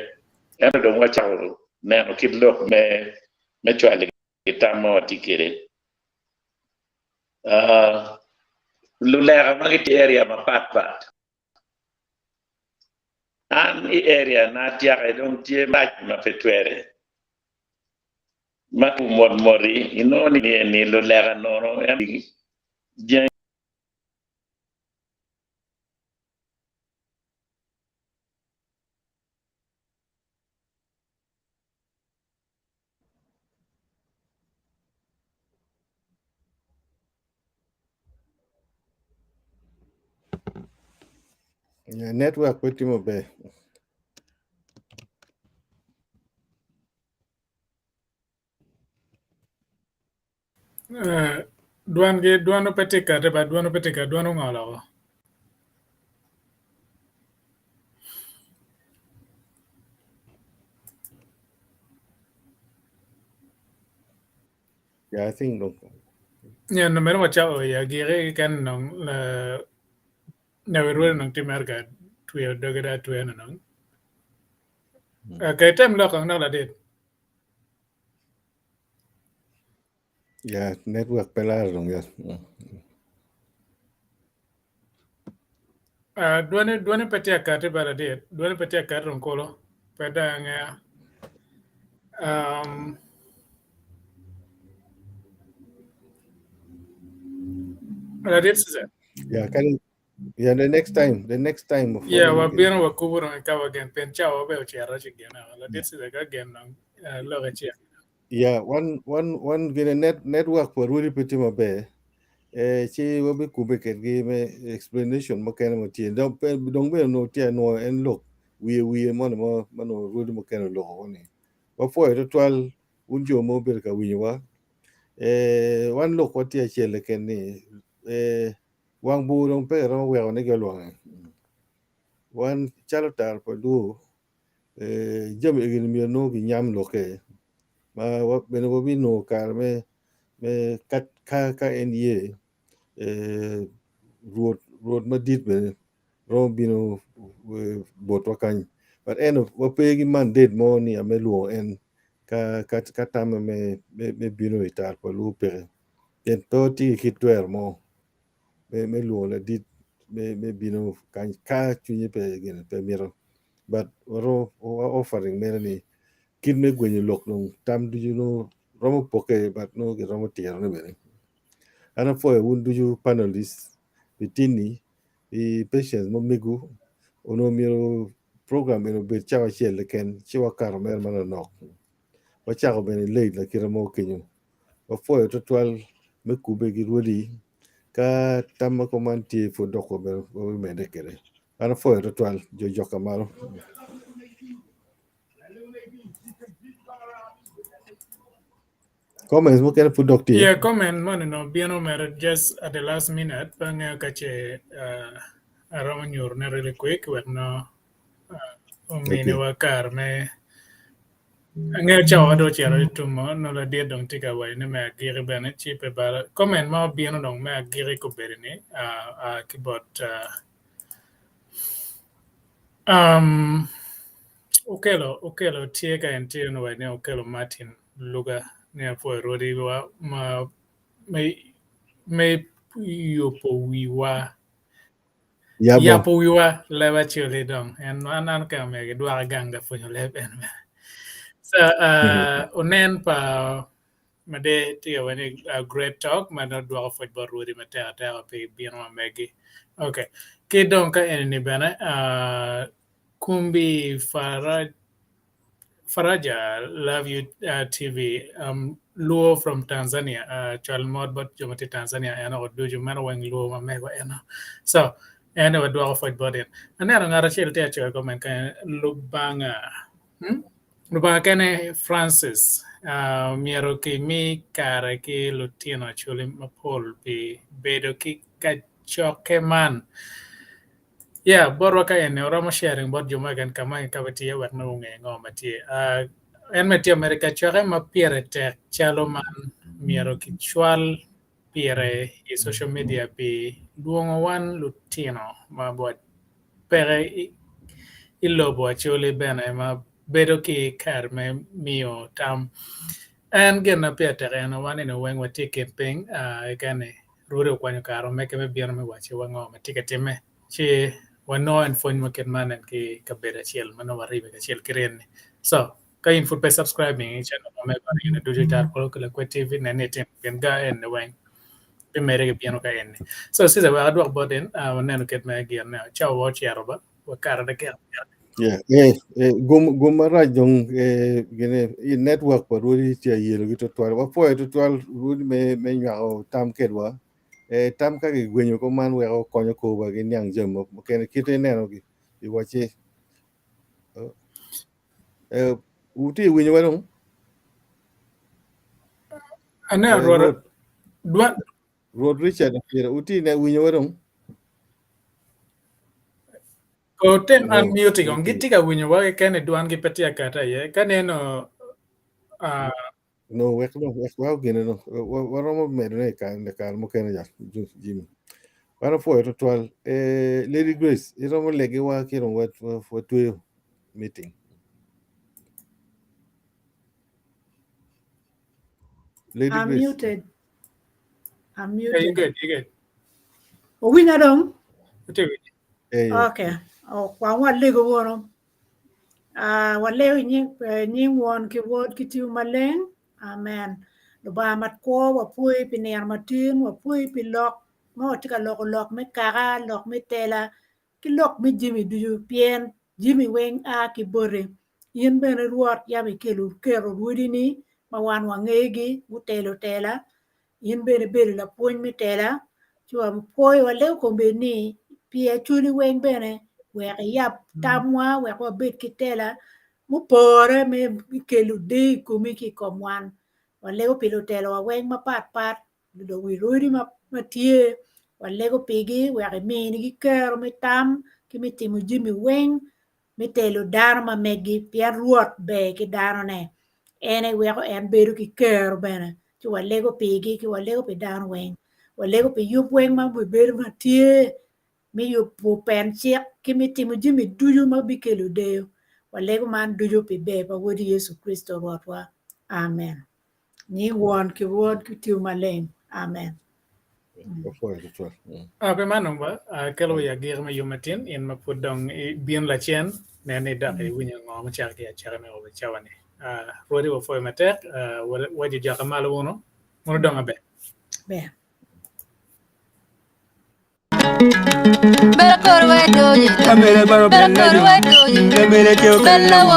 ento dong wacako neno kit lok me cwalo ki tam ma watye kwede. Luleka ma gitye i area mapatpat. An i area na atyaka dong tye mac ma pe twere. Ma mot moti inongo ni eni luleka nono ento jami. Yeah, network pe tye maber. Eh, dwan gi dwan pe tye kati ba dwan pe tye kati dwan ongolo woko. Yeah, I think dong. Yeah, no meno wacako i agikki keken nong nyo rwede nong tye mere ka tweyo doge dong atweya nong. Okay, tem lok kong dok ladit. Yeah, network pe laro dong yot. Uh, dwone dwone pe tye akati ba ladit. Dwone pe tye akati dong kulu. Pe dong angeya. Um, ladit Cesar. Yeah, can yeah, the next time, the next time. Yeah, wabino wakubo dong ka wagen pien cawa wabe ocito ci gin ladit Cesar ka gen dong uh, lok acel. Yeah, one one one gine net network pa rwodi pe tye maber. Eh, ci wabikube kedgi me explanation mukene ma tye. Dong pe dong bene onongo tye anwoyo en lok wiye wiye moni ma ma onongo rwodi mukene oloko ni. Wapwoyo tutwal wun jo ma obedo ka winyowa. Eh, wan lok watye acel keken ni eh, wang bur dong pe kiromo weko ni gilwange. Wan calo tar pa luo eh, jami egini myero nongo ginyam lokke ma bene wabinongo kare me me ka ka ka en ye eh, rwot rwot madit bene romo bino eh, botwa kany but en wape ki mandate mo ni me lwongo en ka ka ka tamme me me, me bino i tar pa luo peke pien pe watye ki kit twero mo me me lwongo ladit me me bino kany ka cwinye pe gine pe mito but waromo wa offering mere ni kit me gwenyo lok dong tam ducu nongo romo poke but nongo giromo tirone bene. An apwoyo wun ducu panelists pi tini pi patience ma megu onongo myero program eni obed cawa acel keken ci wakato mere manonok wacako bene late lakite mo kenyo wapwoyo tutwal me kube ki rwodi ka tam ma kuman tye pud dok wabimedde kwede. An apwoyo tutwal jo joka malo. Comments mukene pud dok tye. Yeah, comment moni no bino mere just at the last minute pe angeyo ka ce uh, aromo nyurone really quick wek no uh, ominiwa kare me angeyo cawa dong ocito i tumo no ladit dong tye ka waco ni me agiki bene ci pe bala comment ma obino dong me agiki kobedo ni uh, uh, ki bot uh, um, Okello Okello tye ka en tye ni ni Okello Martin Luga ni apwoyo rwodiwa ma me me yubo wiwa Yabo. yapo wiwa leb acoli dong en an an ka omyero gidwaka gang ka pwonyo leb en bene so uh, onen pa Made tye ka waco ni a great talk ma nongo dwoko pwoc bot rwodi matek ateka pi bino ma megi. Okay. Ki dong ka enini bene uh, Kumbi Faraj Faraja love you uh, TV um, Luo from Tanzania uh, cwal mot bot jo ma tye Tanzania en oko ducu meno weng Luo ma mego eno. So en wadwoko pwoc bot in. Aneno ngat acel tye acoyo comment kany Lubanga hmm? Lubanga kene Francis uh, myero kimi kare ki lutino Acholi mapol pi bedo ki kacokke man. Yeah, botwa ka eni oromo sharing bot jo mo keken ka ma ka tye wek nongo onge ngo ma tye. En me tye mere kacokke ma pire tek calo man myero kicwal pire i social media pi lwongo wan lutino ma bot peke i lobo Acholi bene ma bedo ki kare me miyo tam. En gin ma pire tek en wan eni weng watye i kin piny keken-ni Rwode okwanyo kare omege me bino me wacciwa ngo ma tye ka timme, ci wanongo en pwony ma kit man en ki kabedo acel ma nongo waribe kacel ki rin-ni. So, ka in pud pe subscribing i channel ma megwa ni ducu i Tar Polo ki Lakwed TV, nen ni itimo pien ga en-ni weng bimedde ki bino ka en-ni. So, Caesar, wek adwok bot in, waneno kit me gin ne. Cawa wa ocito ba, wakato dakika pyeraryo. Yeah, gum, gum marac dong gine, i network pa rwodi tye ayelogi tutwal. Wapwoyo tutwal rwodi me, me nywako tam kedwa. Tam ka gigwenyo ko man weko konyo korwa gi niang jami mukene kite ineno gi iwacci. Wutye winyo wa dong? Aneno rwod, dwan, Rwot Richard Akira, wutye winyo wa dong? Otem unmute kong gitye ka winyo wa keken i dwangi pe tye akata iye ka neno No, wek no, wek wa gine no. Waromo medo ne i kare mukene ja, Jimmy. Wan opwoyo tutwal. Lady Grace, iromo legiwa ki dong watweyo meeting. Lady I'm Grace. muted. I'm Yeah, you muted. good, you good. Owinyo dong? Watye winyo. Okay. Oh, wan walego wono. Ah, walego nying, nying won ki wod ki tipo maleng. Amen. Lubanga mat kwo wapwoyi pi nino matin, wapwoyi pi lok ma watye ka loko lok me kaka, lok me tela, ki lok me jami ducu pien jami weng a ki boti. In bene Rwot yam ikelo keto rwodini ma wan wangegi gutelo tela. In bene ibedo lapwony me tela, ci wapwoyo walego kombeddi ni pi Acholi weng bene wek iyab tamwa wek wabed ki tela mupore me kelo deyo i komi ki i kom wan. Walego pi lutelowa weng mapat pat, wi rwodi ma tye walego pigi wek iminigi kero me tam ki me timo jami weng me telo dano ma megi pien Rwot ber ki danone. En aye weko en bedo ki kero bene. Ci walego pigi ki walego pi dano weng. Walego pi yub weng ma obibedo ma tye me yubo pen cik ki me timo jami ducu ma bikelo deyo. Walego man ducu pi ber pa Wodi Yecu Kricito Rwotwa. Amen. Nying Won ki Wod ki Tipo Maleng. Amen. Pi man dong ba, akelo i agikki me yub matin, in ma pud dong ibin lacen, nen ni dok iwinyo ngo mucako ki i acakki me obo cawa-ni. Rwodi wapwoyo matek, wajo joka malo wunu, wun wudong maber. Ber.